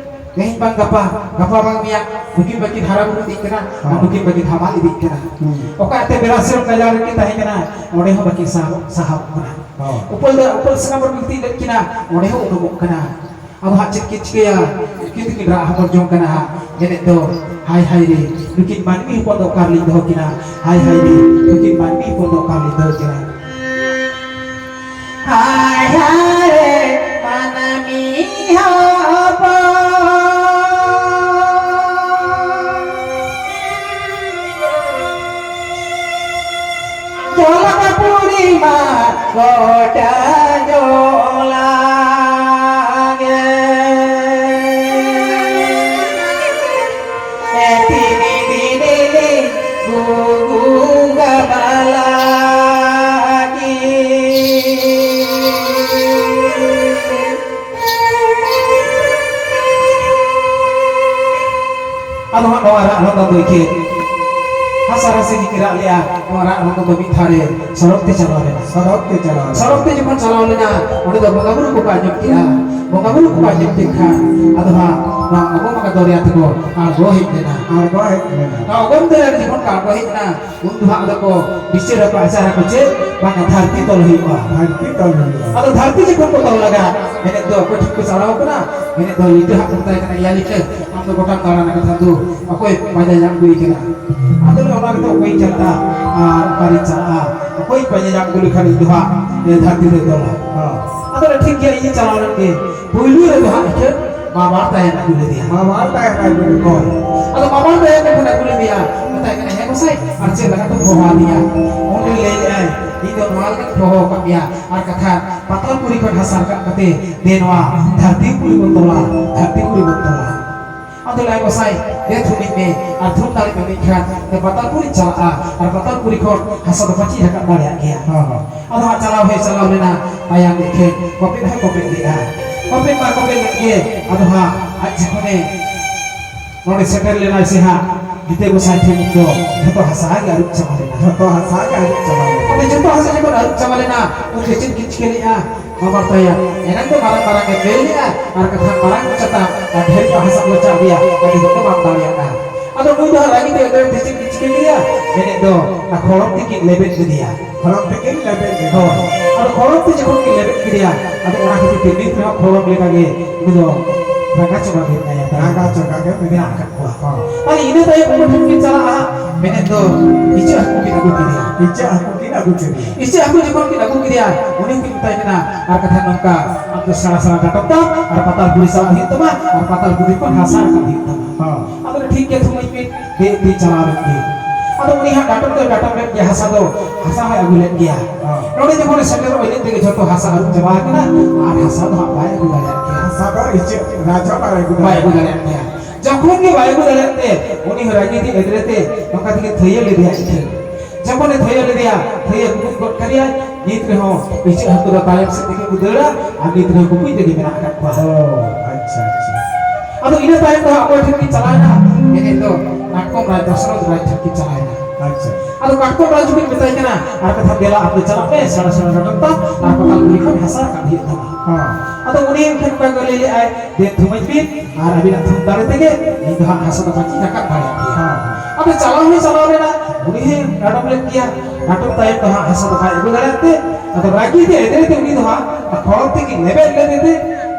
ᱛᱮᱦᱮᱧ ᱵᱟᱝ ᱜᱟᱯᱟ, ᱜᱟᱯᱟ ᱵᱟᱝ ᱢᱮᱭᱟᱝ, ᱱᱩᱠᱤᱱ ᱵᱟᱹᱠᱤᱱ ᱦᱟᱨᱟ ᱵᱩᱨᱩ ᱤᱫᱤᱜ ᱠᱟᱱᱟ, ᱟᱨ ᱦᱚᱸ᱾ ᱱᱩᱠᱤᱱ ᱵᱟᱹᱠᱤᱱ ᱦᱟᱢᱟᱞ ᱤᱫᱤᱜ ᱠᱟᱱᱟ᱾ ᱦᱩᱸ᱾ ᱚᱠᱟ ᱮᱱᱛᱮ ᱵᱮᱲᱟ ᱥᱤᱨᱚᱢ ᱜᱟᱡᱟᱲ ᱨᱮᱠᱤᱱ ᱛᱟᱦᱮᱸ ᱠᱟᱱᱟ, ᱚᱸᱰᱮ ᱦᱚᱸ ᱵᱟᱹᱠᱤᱱ ᱥᱟᱦᱟᱣ, ᱥᱟᱦᱟᱣ ᱠᱟᱱᱟ᱾ ᱦᱚᱸ᱾ ᱩᱯᱟᱹᱞ ᱫᱟᱜ, ᱩᱯᱟᱹᱞ ᱥᱟᱠᱟᱢ ᱨᱮ ᱜᱤᱛᱤᱡ ᱞᱮᱫ ᱠᱤᱱᱟ, ᱚᱸᱰᱮ ᱦᱚᱸ ᱩᱰᱩᱠᱚᱜ ᱠᱟᱱᱟ᱾ ᱟᱫᱚ ᱦᱟᱸᱜ ᱪᱮᱫ ᱠᱤᱱ ᱪᱤᱠᱟᱹᱭᱟ? ᱩᱱᱠᱤᱱ ᱫᱚᱠᱤᱱ ᱨᱟᱜ ᱦᱚᱢᱚᱨ ᱡᱚᱝ ᱠᱟᱱᱟ ᱦᱟᱸᱜ᱾ ᱢᱮᱱᱮᱫ ᱫᱚ, ᱦᱟᱭ ᱦᱟᱭ ᱨᱮ, ᱱᱩᱠᱤᱱ ᱢᱟᱹᱱᱢᱤ ᱦᱚᱯᱚᱱ ᱫᱚ ᱚᱠᱟ ᱨᱮᱞᱤᱧ ᱫᱚᱦᱚ ᱠᱤᱱᱟ? ᱦᱟᱭ ᱦᱟᱭ ᱨᱮ, ᱱᱩᱠᱤᱱ ᱢᱟᱹᱱᱢᱤ ᱦᱚᱯᱚᱱ ᱫᱚ ᱚᱠᱟ ᱨᱮᱞᱤᱧ ᱫᱚᱦᱚ ᱠᱤᱱᱟ? ᱦᱟᱭ ᱦᱟᱭ ᱨᱮ, ᱢᱟᱹᱱᱢᱤ ᱦᱚᱯᱚᱱ᱾ ᱡᱚᱞᱚᱠ ᱯᱩᱨᱤᱢᱟ ᱜᱚᱴᱟ ᱡᱚᱞᱟ ᱜᱮ᱾ ᱮ ᱛᱤᱱᱤ ᱫᱤᱱᱤ ᱜᱩᱜᱩ ᱜᱟᱵᱟᱞᱟ ᱜᱮ᱾ ᱟᱫᱚ ᱦᱟᱸᱜ ᱱᱚᱣᱟ ᱨᱟᱜ ᱦᱚᱸ ᱫᱚ ᱫᱚ ᱪᱮᱫ? ᱦᱟᱥᱟ ᱨᱟᱥᱮ ᱜᱮᱠᱤᱱ ᱨᱟᱜ ᱞᱮᱜᱼᱟ᱾ ᱱᱚᱣᱟ ᱨᱟᱜ ᱦᱚᱸ ᱫᱚ ᱢᱤᱫ ᱫᱷᱟᱣ ᱨᱮ ᱥᱚᱲᱚᱠ ᱛᱮ ᱪᱟᱞᱟᱣ ᱞᱮᱱᱟ᱾ ᱥᱚᱲᱚᱠ ᱛᱮ ᱪᱟᱞᱟᱣ ᱞᱮᱱᱟ᱾ ᱥᱚᱲᱚᱠ ᱛᱮ ᱡᱚᱠᱷᱚᱱ ᱪᱟᱞᱟᱣ ᱞᱮᱱᱟ, ᱚᱸᱰᱮ ᱫᱚ ᱵᱚᱸᱜᱟ ᱵᱩᱨᱩ ᱠᱚᱠᱚ ᱟᱸᱡᱚᱢ ᱠᱮᱜᱼᱟ᱾ ᱵᱚᱸᱜᱟ ᱵᱩᱨᱩ ᱠᱚᱠᱚ ᱟᱸᱡᱚᱢ ᱠᱮᱫ ᱠᱷᱟᱱ, ᱟᱫᱚ ᱦᱟᱸᱜ ᱱᱚᱣᱟ ᱚᱜᱚᱢ ᱟᱠᱟ ᱫᱚᱨᱭᱟ ᱛᱮᱠᱚ ᱟᱬᱜᱚ ᱦᱮᱡ ᱞᱮᱱᱟ᱾ ᱟᱬᱜᱚ ᱦᱮᱡ ᱞᱮᱱᱟ᱾ ᱱᱚᱣᱟ ᱚᱜᱚᱢ ᱫᱚᱨᱭᱟ ᱨᱮ ᱡᱚᱠᱷᱚᱱ ᱠᱚ ᱟᱬᱜᱚ ᱦᱮᱡ ᱮᱱᱟ, ᱩᱱ ᱫᱚ ᱦᱟᱸᱜ ᱟᱫᱚ ᱠᱚ ᱵᱤᱪᱟᱹᱨ ᱟᱠᱚ, ᱟᱪᱟᱨ ᱟᱠᱚ ᱪᱮᱫ? ᱵᱟᱝᱟ, ᱫᱷᱟᱹᱨᱛᱤ ᱛᱚᱞ ᱦᱩᱭᱩᱜᱼᱟ᱾ ᱫᱷᱟᱹᱨᱛᱤ ᱛᱚᱞ ᱦᱩᱭᱩᱜᱼᱟ᱾ ᱟᱫᱚ ᱫᱷᱟᱹᱨᱛᱤ ᱡᱚᱠᱷᱚᱱ ᱠᱚ ᱛᱚᱞ ᱞᱟᱜᱟ, ᱢᱮᱱᱮᱫ ᱫᱚ ᱚᱠᱚᱭ ᱴᱷᱮᱱ ᱠᱚ ᱪᱟᱞᱟᱣ ᱠᱟᱱᱟ? ᱢᱮᱱᱮᱫ ᱫᱚ ᱞᱤᱴᱟᱹ ᱦᱟᱸᱜ ᱠᱚ ᱢᱮᱛᱟᱭ ᱠᱟᱱᱟ, ᱮᱭᱟ ᱞᱤᱴᱟᱹ, ᱟᱢ ᱫᱚ ᱜᱚᱴᱟᱢ ᱫᱟᱬᱟᱱ ᱠᱟᱱᱟ, ᱫᱩ ᱚᱠᱚᱭ ᱯᱟᱸᱡᱟ ᱧᱟᱢ ᱟᱹᱜᱩᱭ ᱠᱟᱱᱟ? ᱟᱫᱚ ᱞᱟᱹᱭ, ᱚᱱᱟ ᱜᱮᱛᱚ ᱚᱠᱚᱭ ᱪᱟᱞᱟᱜᱼᱟ ᱟᱨ ᱚᱠᱟᱨᱮ ᱪᱟᱞᱟᱜᱼᱟ? ᱚᱠᱚᱭ ᱯᱟᱸᱡᱟ ᱧᱟᱢ ᱟᱹᱜᱩ ᱞᱮᱠᱷᱟᱱ ᱤᱧ ᱫᱚ ᱦᱟᱸᱜ, ᱮ, ᱫᱷᱟᱹᱨᱛᱤ ᱨᱮ ᱫᱚᱞᱟ᱾ ᱦᱚᱸ᱾ ᱟᱫᱚ ᱞᱟᱹᱭ, ᱴᱷᱤᱠ ᱜᱮᱭᱟ, ᱤᱧ ᱪᱟᱞᱟᱣ ᱞᱮᱱ ᱜᱮ᱾ ᱯᱩᱭᱞᱩ ᱨᱮᱫᱚ ᱦᱟᱸᱜ ᱤᱠᱷᱟᱹᱱ ᱵᱟᱵᱟ ᱛᱟᱭᱟᱱ ᱟᱹᱜᱩ ᱞᱮᱫᱮᱭᱟ᱾ ᱵᱟᱵᱟ ᱛᱟᱭᱟᱱ ᱟᱹᱜᱩ ᱞᱮᱫᱮᱭᱟ᱾ ᱦᱳᱭ᱾ ᱟᱫᱚ ᱵᱟᱵᱟ ᱫᱚ ᱮᱱ ᱠᱷᱚᱱ ᱟᱹᱜᱩ ᱞᱮᱫᱮᱭᱟ, ᱢᱮᱛᱟᱭ ᱠᱟᱱᱟ, "ᱦᱮᱸ ᱜᱚᱸᱥᱟᱭ, ᱟᱨ ᱪᱮᱫ ᱞᱮᱠᱟ ᱛᱮᱢ ᱦᱚᱦᱚ ᱟᱹᱫᱤᱧᱟ?" ᱩᱱᱤ ᱞᱟᱹᱭ ᱞᱮᱫᱟᱭ, "ᱤᱧ ᱫᱚ ᱱᱚᱣᱟ ᱞᱮᱠᱟᱧ ᱦᱚᱦᱚ ᱟᱠᱟᱫ ᱢᱮᱭᱟ, ᱟᱨ ᱠᱟᱛᱷᱟ ᱯᱟᱛᱟᱞᱯᱩᱨᱤ ᱠᱷᱚᱱ ᱦᱟᱥᱟ ᱨᱟᱠᱟᱵ ᱠᱟᱛᱮ ᱫᱮ ᱱᱚᱣᱟ ᱫᱷᱟᱹᱨᱛᱤᱯᱩᱨᱤ ᱵᱚᱱ ᱛᱚᱞᱟ, ᱫᱷᱟᱹᱨᱛᱤᱯᱩᱨᱤ ᱵᱚᱱ ᱛᱚᱞᱟ᱾" ᱟᱫᱚ ᱞᱟᱹᱭ, "ᱜᱚᱸᱥᱟᱭ, ᱫᱮ ᱛᱷᱩᱢᱤᱡ ᱢᱮ, ᱟᱨ ᱛᱷᱩᱢ ᱫᱟᱲᱮ ᱢᱮ ᱢᱮᱱᱠᱷᱟᱱ ᱫᱮ ᱯᱟᱛᱟᱞᱯᱩᱨᱤᱧ ᱪᱟᱞᱟᱜᱼᱟ, ᱟᱨ ᱯᱟᱛᱟᱞᱯᱩᱨᱤ ᱠᱷᱚᱱ ᱦᱟᱥᱟ ᱫᱚ ᱯᱟᱪᱤᱧ ᱨᱟᱠᱟᱵ ᱫᱟᱲᱮᱭᱟᱜ ᱜᱮᱭᱟ᱾" ᱦᱚᱸ, ᱦᱚᱸ᱾ ᱟᱫᱚ ᱦᱟᱸᱜ ᱪᱟᱞᱟᱣ ᱦᱚᱸᱭ ᱪᱟᱞᱟᱣ ᱞᱮᱱᱟ, ᱛᱟᱭᱚᱢ ᱢᱤᱫ ᱴᱷᱮᱱ ᱠᱚᱯᱮᱫ ᱦᱚᱸᱭ ᱠᱚᱯᱮᱫ ᱞᱮᱫᱼᱟ᱾ ᱠᱚᱯᱮᱫ ᱢᱟ ᱠᱚᱯᱮᱫ ᱞᱮᱫ ᱜᱮ, ᱟᱫᱚ ᱦᱟᱸᱜ ᱟᱡ ᱡᱚᱠᱷᱚᱱᱮ ᱱᱚᱰᱮ ᱥᱮᱴᱮᱨ ᱞᱮᱱᱟᱭ ᱥᱮ ᱦᱟᱸᱜ, ᱡᱤᱛᱟᱹ ᱜᱚᱸᱥᱟᱭ ᱴᱷᱮᱱ ᱫᱚ ᱡᱷᱚᱛᱚ ᱦᱟᱥᱟ ᱜᱮ ᱟᱹᱨᱩᱵ ᱪᱟᱵᱟ ᱞᱮᱱᱟ᱾ ᱡᱷᱚᱛᱚ ᱦᱟᱥᱟ ᱜᱮ ᱟᱹᱨᱩᱵ ᱪᱟᱵᱟ ᱞᱮᱱᱟ᱾ ᱚᱸᱰᱮ ᱡᱷᱚᱛᱚ ᱦᱟᱥᱟ ᱡᱚᱠᱷᱚᱱ ᱟᱹᱨᱩᱵ ᱪᱟᱵᱟ ᱞᱮᱱᱟ, ᱩᱱ ᱫᱚ ᱪᱮᱫ ᱠᱤᱱ ᱪᱤᱠᱟᱹ ᱞᱮᱫᱼᱟ? ᱵᱟᱵᱟ ᱛᱟᱭᱟ, ᱮᱱᱟᱝ ᱫᱚ ᱢᱟᱨᱟᱝ ᱢᱟᱨᱟᱝ ᱮ ᱵᱮᱞ ᱞᱮᱫᱼᱟ, ᱟᱨ ᱠᱟᱛᱷᱟ ᱢᱟᱨᱟᱝ ᱪᱟᱛᱟ ᱟᱨ ᱰᱷᱮᱨ ᱧᱚᱜ ᱦᱟᱥᱟ ᱠᱚ ᱪᱟᱜ ᱜᱮᱭᱟ, ᱟᱹᱰᱤ ᱫᱚ ᱵᱟᱢ ᱫᱟᱲᱮᱭᱟᱜᱼᱟ᱾ ᱟᱫᱚ ᱱᱩᱭ ᱫᱚ ᱦᱟᱸᱜ ᱨᱟᱹᱜᱤ ᱛᱮ ᱮᱱᱛᱮ ᱪᱮᱫ ᱠᱤᱱ ᱪᱤᱠᱟᱹ ᱠᱮᱫᱮᱭᱟ? ᱢᱮᱱᱮᱫ ᱫᱚ ᱚᱱᱟ ᱠᱷᱚᱲᱚᱢ ᱛᱮᱠᱤᱱ ᱞᱮᱵᱮᱫ ᱠᱮᱫᱮᱭᱟ᱾ ᱠᱷᱚᱲᱚᱢ ᱛᱮᱠᱤᱱ ᱞᱮᱵᱮᱫ ᱠᱮᱫᱮᱭᱟ᱾ ᱦᱳᱭ᱾ ᱟᱫᱚ ᱠᱷᱚᱲᱚᱢ ᱛᱮ ᱡᱚᱠᱷᱚᱱ ᱠᱤᱱ ᱞᱮᱵᱮᱫ ᱠᱮᱫᱮᱭᱟ, ᱟᱫᱚ ᱚᱱᱟ ᱠᱷᱟᱹᱛᱤᱨ ᱛᱮ ᱱᱤᱛ ᱨᱮᱦᱚᱸ ᱠᱷᱚᱲᱚᱢ ᱞᱮᱠᱟᱜᱮ ᱩᱱᱤ ᱫᱚ ᱨᱟᱸᱜᱟ ᱪᱚᱸᱜᱟ ᱜᱮ ᱢᱮᱱᱟᱭᱟ᱾ ᱨᱟᱸᱜᱟ ᱪᱚᱸᱜᱟ ᱜᱮ ᱢᱮᱱᱟᱜ ᱟᱠᱟᱫ ᱠᱚᱣᱟ᱾ ᱦᱚᱸ᱾ ᱟᱨ ᱤᱱᱟᱹ ᱛᱟᱭᱚᱢ ᱩᱱᱠᱩ ᱴᱷᱮᱱ ᱠᱤᱱ ᱪᱟᱞᱟᱜᱼᱟ, ᱢᱮᱱᱮᱫ ᱫᱚ ᱤᱪᱟᱹᱜ ᱦᱟᱹᱠᱩ ᱠᱤᱱ ᱟᱹᱜᱩ ᱠᱮᱫᱮᱭᱟ᱾ ᱤᱪᱟᱹᱜ ᱦᱟᱹᱠᱩ ᱠᱤᱱ ᱟᱹᱜᱩ ᱠᱮᱫᱮᱭᱟ᱾ ᱤᱪᱟᱹᱜ ᱦᱟᱹᱠᱩ ᱡᱚᱠᱷᱚᱱ ᱠᱤᱱ ᱟᱹᱜᱩ ᱠᱮᱫᱮᱭᱟ, ᱩᱱᱤ ᱠᱤᱱ ᱢᱮᱛᱟᱭ ᱠᱟᱱᱟ, ᱟᱢ ᱫᱚ ᱥᱮᱬᱟ ᱥᱮᱬᱟ ᱰᱟᱴᱚᱢ ᱛᱟᱢ ᱟᱨ ᱯᱟᱛᱟᱞ ᱯᱩᱨᱤ ᱪᱟᱞᱟᱜ ᱦᱩᱭᱩᱜ ᱛᱟᱢᱟ, ᱟᱨ ᱯᱟᱛᱟᱞ ᱯᱩᱨᱤ ᱠᱷᱚᱱ ᱦᱟᱥᱟ ᱨᱟᱠᱟᱵ ᱦᱩᱭᱩᱜ ᱛᱟᱢᱟ᱾ ᱦᱚᱸ᱾ ᱟᱫᱚ ᱴᱷᱤᱠ ᱜᱮᱭᱟ, ᱛᱷᱩᱢᱟᱹᱧ ᱯᱮ, ᱫᱮᱡ ᱫᱮᱡ ᱪᱟᱞᱟᱣ ᱞᱮᱱ ᱜᱮ᱾ ᱟᱫᱚ ᱩᱱᱤ ᱦᱟᱸᱜ ᱰᱟᱴᱚᱢ ᱫᱚᱭ ᱰᱟᱴᱚᱢ ᱞᱮᱱ ᱜᱮᱭᱟ, ᱦᱟᱥᱟ ᱫᱚ, ᱦᱟᱥᱟ ᱦᱚᱸᱭ ᱟᱹᱜᱩ ᱞᱮᱫ ᱜᱮᱭᱟ᱾ ᱦᱚᱸ᱾ ᱱᱚᱰᱮ ᱡᱚᱠᱷᱚᱱᱮ ᱥᱮᱴᱮᱨᱚᱜ, ᱤᱱᱟᱹ ᱛᱮᱜᱮ ᱡᱷᱚᱛᱚ ᱦᱟᱥᱟ ᱟᱹᱨᱩᱵ ᱪᱟᱵᱟ ᱟᱠᱟᱱᱟ, ᱟᱨ ᱦᱟᱥᱟ ᱫᱚ ᱦᱟᱸᱜ ᱵᱟᱭ ᱟᱹᱜᱩ ᱫᱟᱲᱮᱭᱟᱜ ᱜᱮᱭᱟ᱾ ᱦᱟᱥᱟ ᱫᱚ ᱤᱪᱟᱹᱜ ᱨᱟᱡᱟ ᱵᱟᱭ ᱟᱹᱜᱩ ᱵᱟᱭ ᱟᱹᱜᱩ ᱫᱟᱲᱮᱭᱟᱜ ᱫᱟᱲᱮᱭᱟᱜ ᱜᱮᱭᱟ᱾ ᱡᱚᱠᱷᱚᱱ ᱜᱮ ᱵᱟᱭ ᱟᱹᱜᱩ ᱫᱟᱲᱮᱭᱟᱜ ᱛᱮ, ᱩᱱᱤ ᱦᱚᱸ ᱨᱟᱹᱜᱤ ᱛᱮ ᱮᱫᱽᱨᱮ ᱛᱮ ᱱᱚᱝᱠᱟ ᱛᱮᱜᱮ ᱛᱷᱟᱹᱭᱟᱹ ᱞᱮᱫᱮᱭᱟ ᱤᱪᱟᱹᱜ᱾ ᱡᱚᱠᱷᱚᱱᱮ ᱛᱷᱟᱹᱭᱟᱹ ᱞᱮᱫᱮᱭᱟ, ᱛᱷᱟᱹᱭᱟᱹ ᱵᱩᱵᱩᱡ ᱜᱚᱫ ᱠᱟᱫᱮᱭᱟᱭ᱾ ᱱᱤᱛ ᱨᱮᱦᱚᱸ ᱤᱪᱟᱹᱜ ᱦᱟᱹᱠᱩ ᱫᱚ ᱛᱟᱭᱚᱢ ᱥᱮᱫ ᱛᱮᱜᱮ ᱠᱚ ᱫᱟᱹᱲᱟ ᱟᱨ ᱱᱤᱛ ᱨᱮᱦᱚᱸ ᱵᱩᱵᱩᱡ ᱨᱮᱜᱮ ᱢᱮᱱᱟᱜ ᱟᱠᱟᱫ ᱠᱚᱣᱟ᱾ ᱚ, ᱟᱪᱪᱷᱟ, ᱟᱪᱪᱷᱟ᱾ ᱟᱫᱚ ᱤᱱᱟᱹ ᱛᱟᱭᱚᱢ ᱫᱚ ᱚᱠᱚᱭ ᱴᱷᱮᱱ ᱠᱤᱱ ᱪᱟᱞᱟᱣᱮᱱᱟ? ᱢᱮᱱᱮᱫ ᱫᱚ ᱠᱟᱴᱠᱚᱢ ᱨᱟᱡᱽ, ᱫᱚᱥᱚᱨᱚᱛᱷ ᱨᱟᱡᱽ ᱴᱷᱮᱱ ᱠᱤᱱ ᱪᱟᱞᱟᱣᱮᱱᱟ᱾ ᱟᱪᱪᱷᱟ᱾ ᱟᱫᱚ ᱠᱟᱴᱠᱚᱢ ᱨᱟᱡᱽ ᱦᱚᱸᱠᱤᱱ ᱢᱮᱛᱟᱭ ᱠᱟᱱᱟ, ᱟᱨ ᱠᱟᱛᱷᱟ ᱫᱮᱞᱟ ᱟᱯᱮ ᱪᱟᱞᱟᱜ ᱯᱮ, ᱥᱮᱬᱟ ᱥᱮᱬᱟ ᱰᱟᱴᱚᱢ ᱛᱟᱢ ᱟᱨ ᱯᱟᱛᱟᱞ ᱯᱩᱨᱤ ᱠᱷᱚᱱ ᱦᱟᱥᱟ ᱨᱟᱠᱟᱵ ᱦᱩᱭᱩᱜ ᱛᱟᱢᱟ᱾ ᱦᱚᱸ᱾ ᱟᱫᱚ ᱩᱱᱤ ᱮᱱᱠᱷᱟᱱ ᱚᱱᱠᱟ ᱜᱮ ᱞᱟᱹᱭ ᱞᱮᱫᱼᱟᱭ, ᱫᱮᱱ ᱛᱷᱩᱢᱟᱹᱧ ᱵᱤᱱ, ᱟᱨ ᱟᱹᱵᱤᱱᱟᱜ ᱛᱷᱩᱢ ᱫᱟᱲᱮ ᱛᱮᱜᱮ ᱤᱧ ᱫᱚ ᱦᱟᱸᱜ ᱦᱟᱥᱟ ᱫᱚ ᱵᱟᱹᱪᱤᱧ ᱨᱟᱠᱟᱵ ᱫᱟᱲᱮᱭᱟᱜ ᱜᱮᱭᱟ᱾ ᱦᱮᱸ᱾ ᱟᱫᱚ ᱪᱟᱞᱟᱣ ᱦᱚᱸᱭ ᱪᱟᱞᱟᱣ ᱞᱮᱱᱟ, ᱩᱱᱤ ᱦᱚᱸᱭ ᱰᱟᱰᱚᱢ ᱞᱮᱫ ᱜᱮᱭᱟ᱾ ᱰᱟᱰᱚᱢ ᱛᱟᱭᱚᱢ ᱫᱚ ᱦᱟᱸᱜ ᱦᱟᱥᱟ ᱫᱚ ᱵᱟᱭ ᱟᱹᱜᱩ ᱫᱟᱲᱮᱭᱟᱜ ᱛᱮ, ᱟᱫᱚ ᱨᱟᱹᱜᱤ ᱛᱮ ᱮᱫᱽᱨᱮ ᱛᱮ ᱩᱱᱤ ᱫᱚ ᱦᱟᱸᱜ ᱠᱷᱚᱲᱚᱢ ᱛᱮᱠᱤᱱ ᱞᱮᱵᱮᱫ ᱞᱮᱫᱮ ᱛᱮ,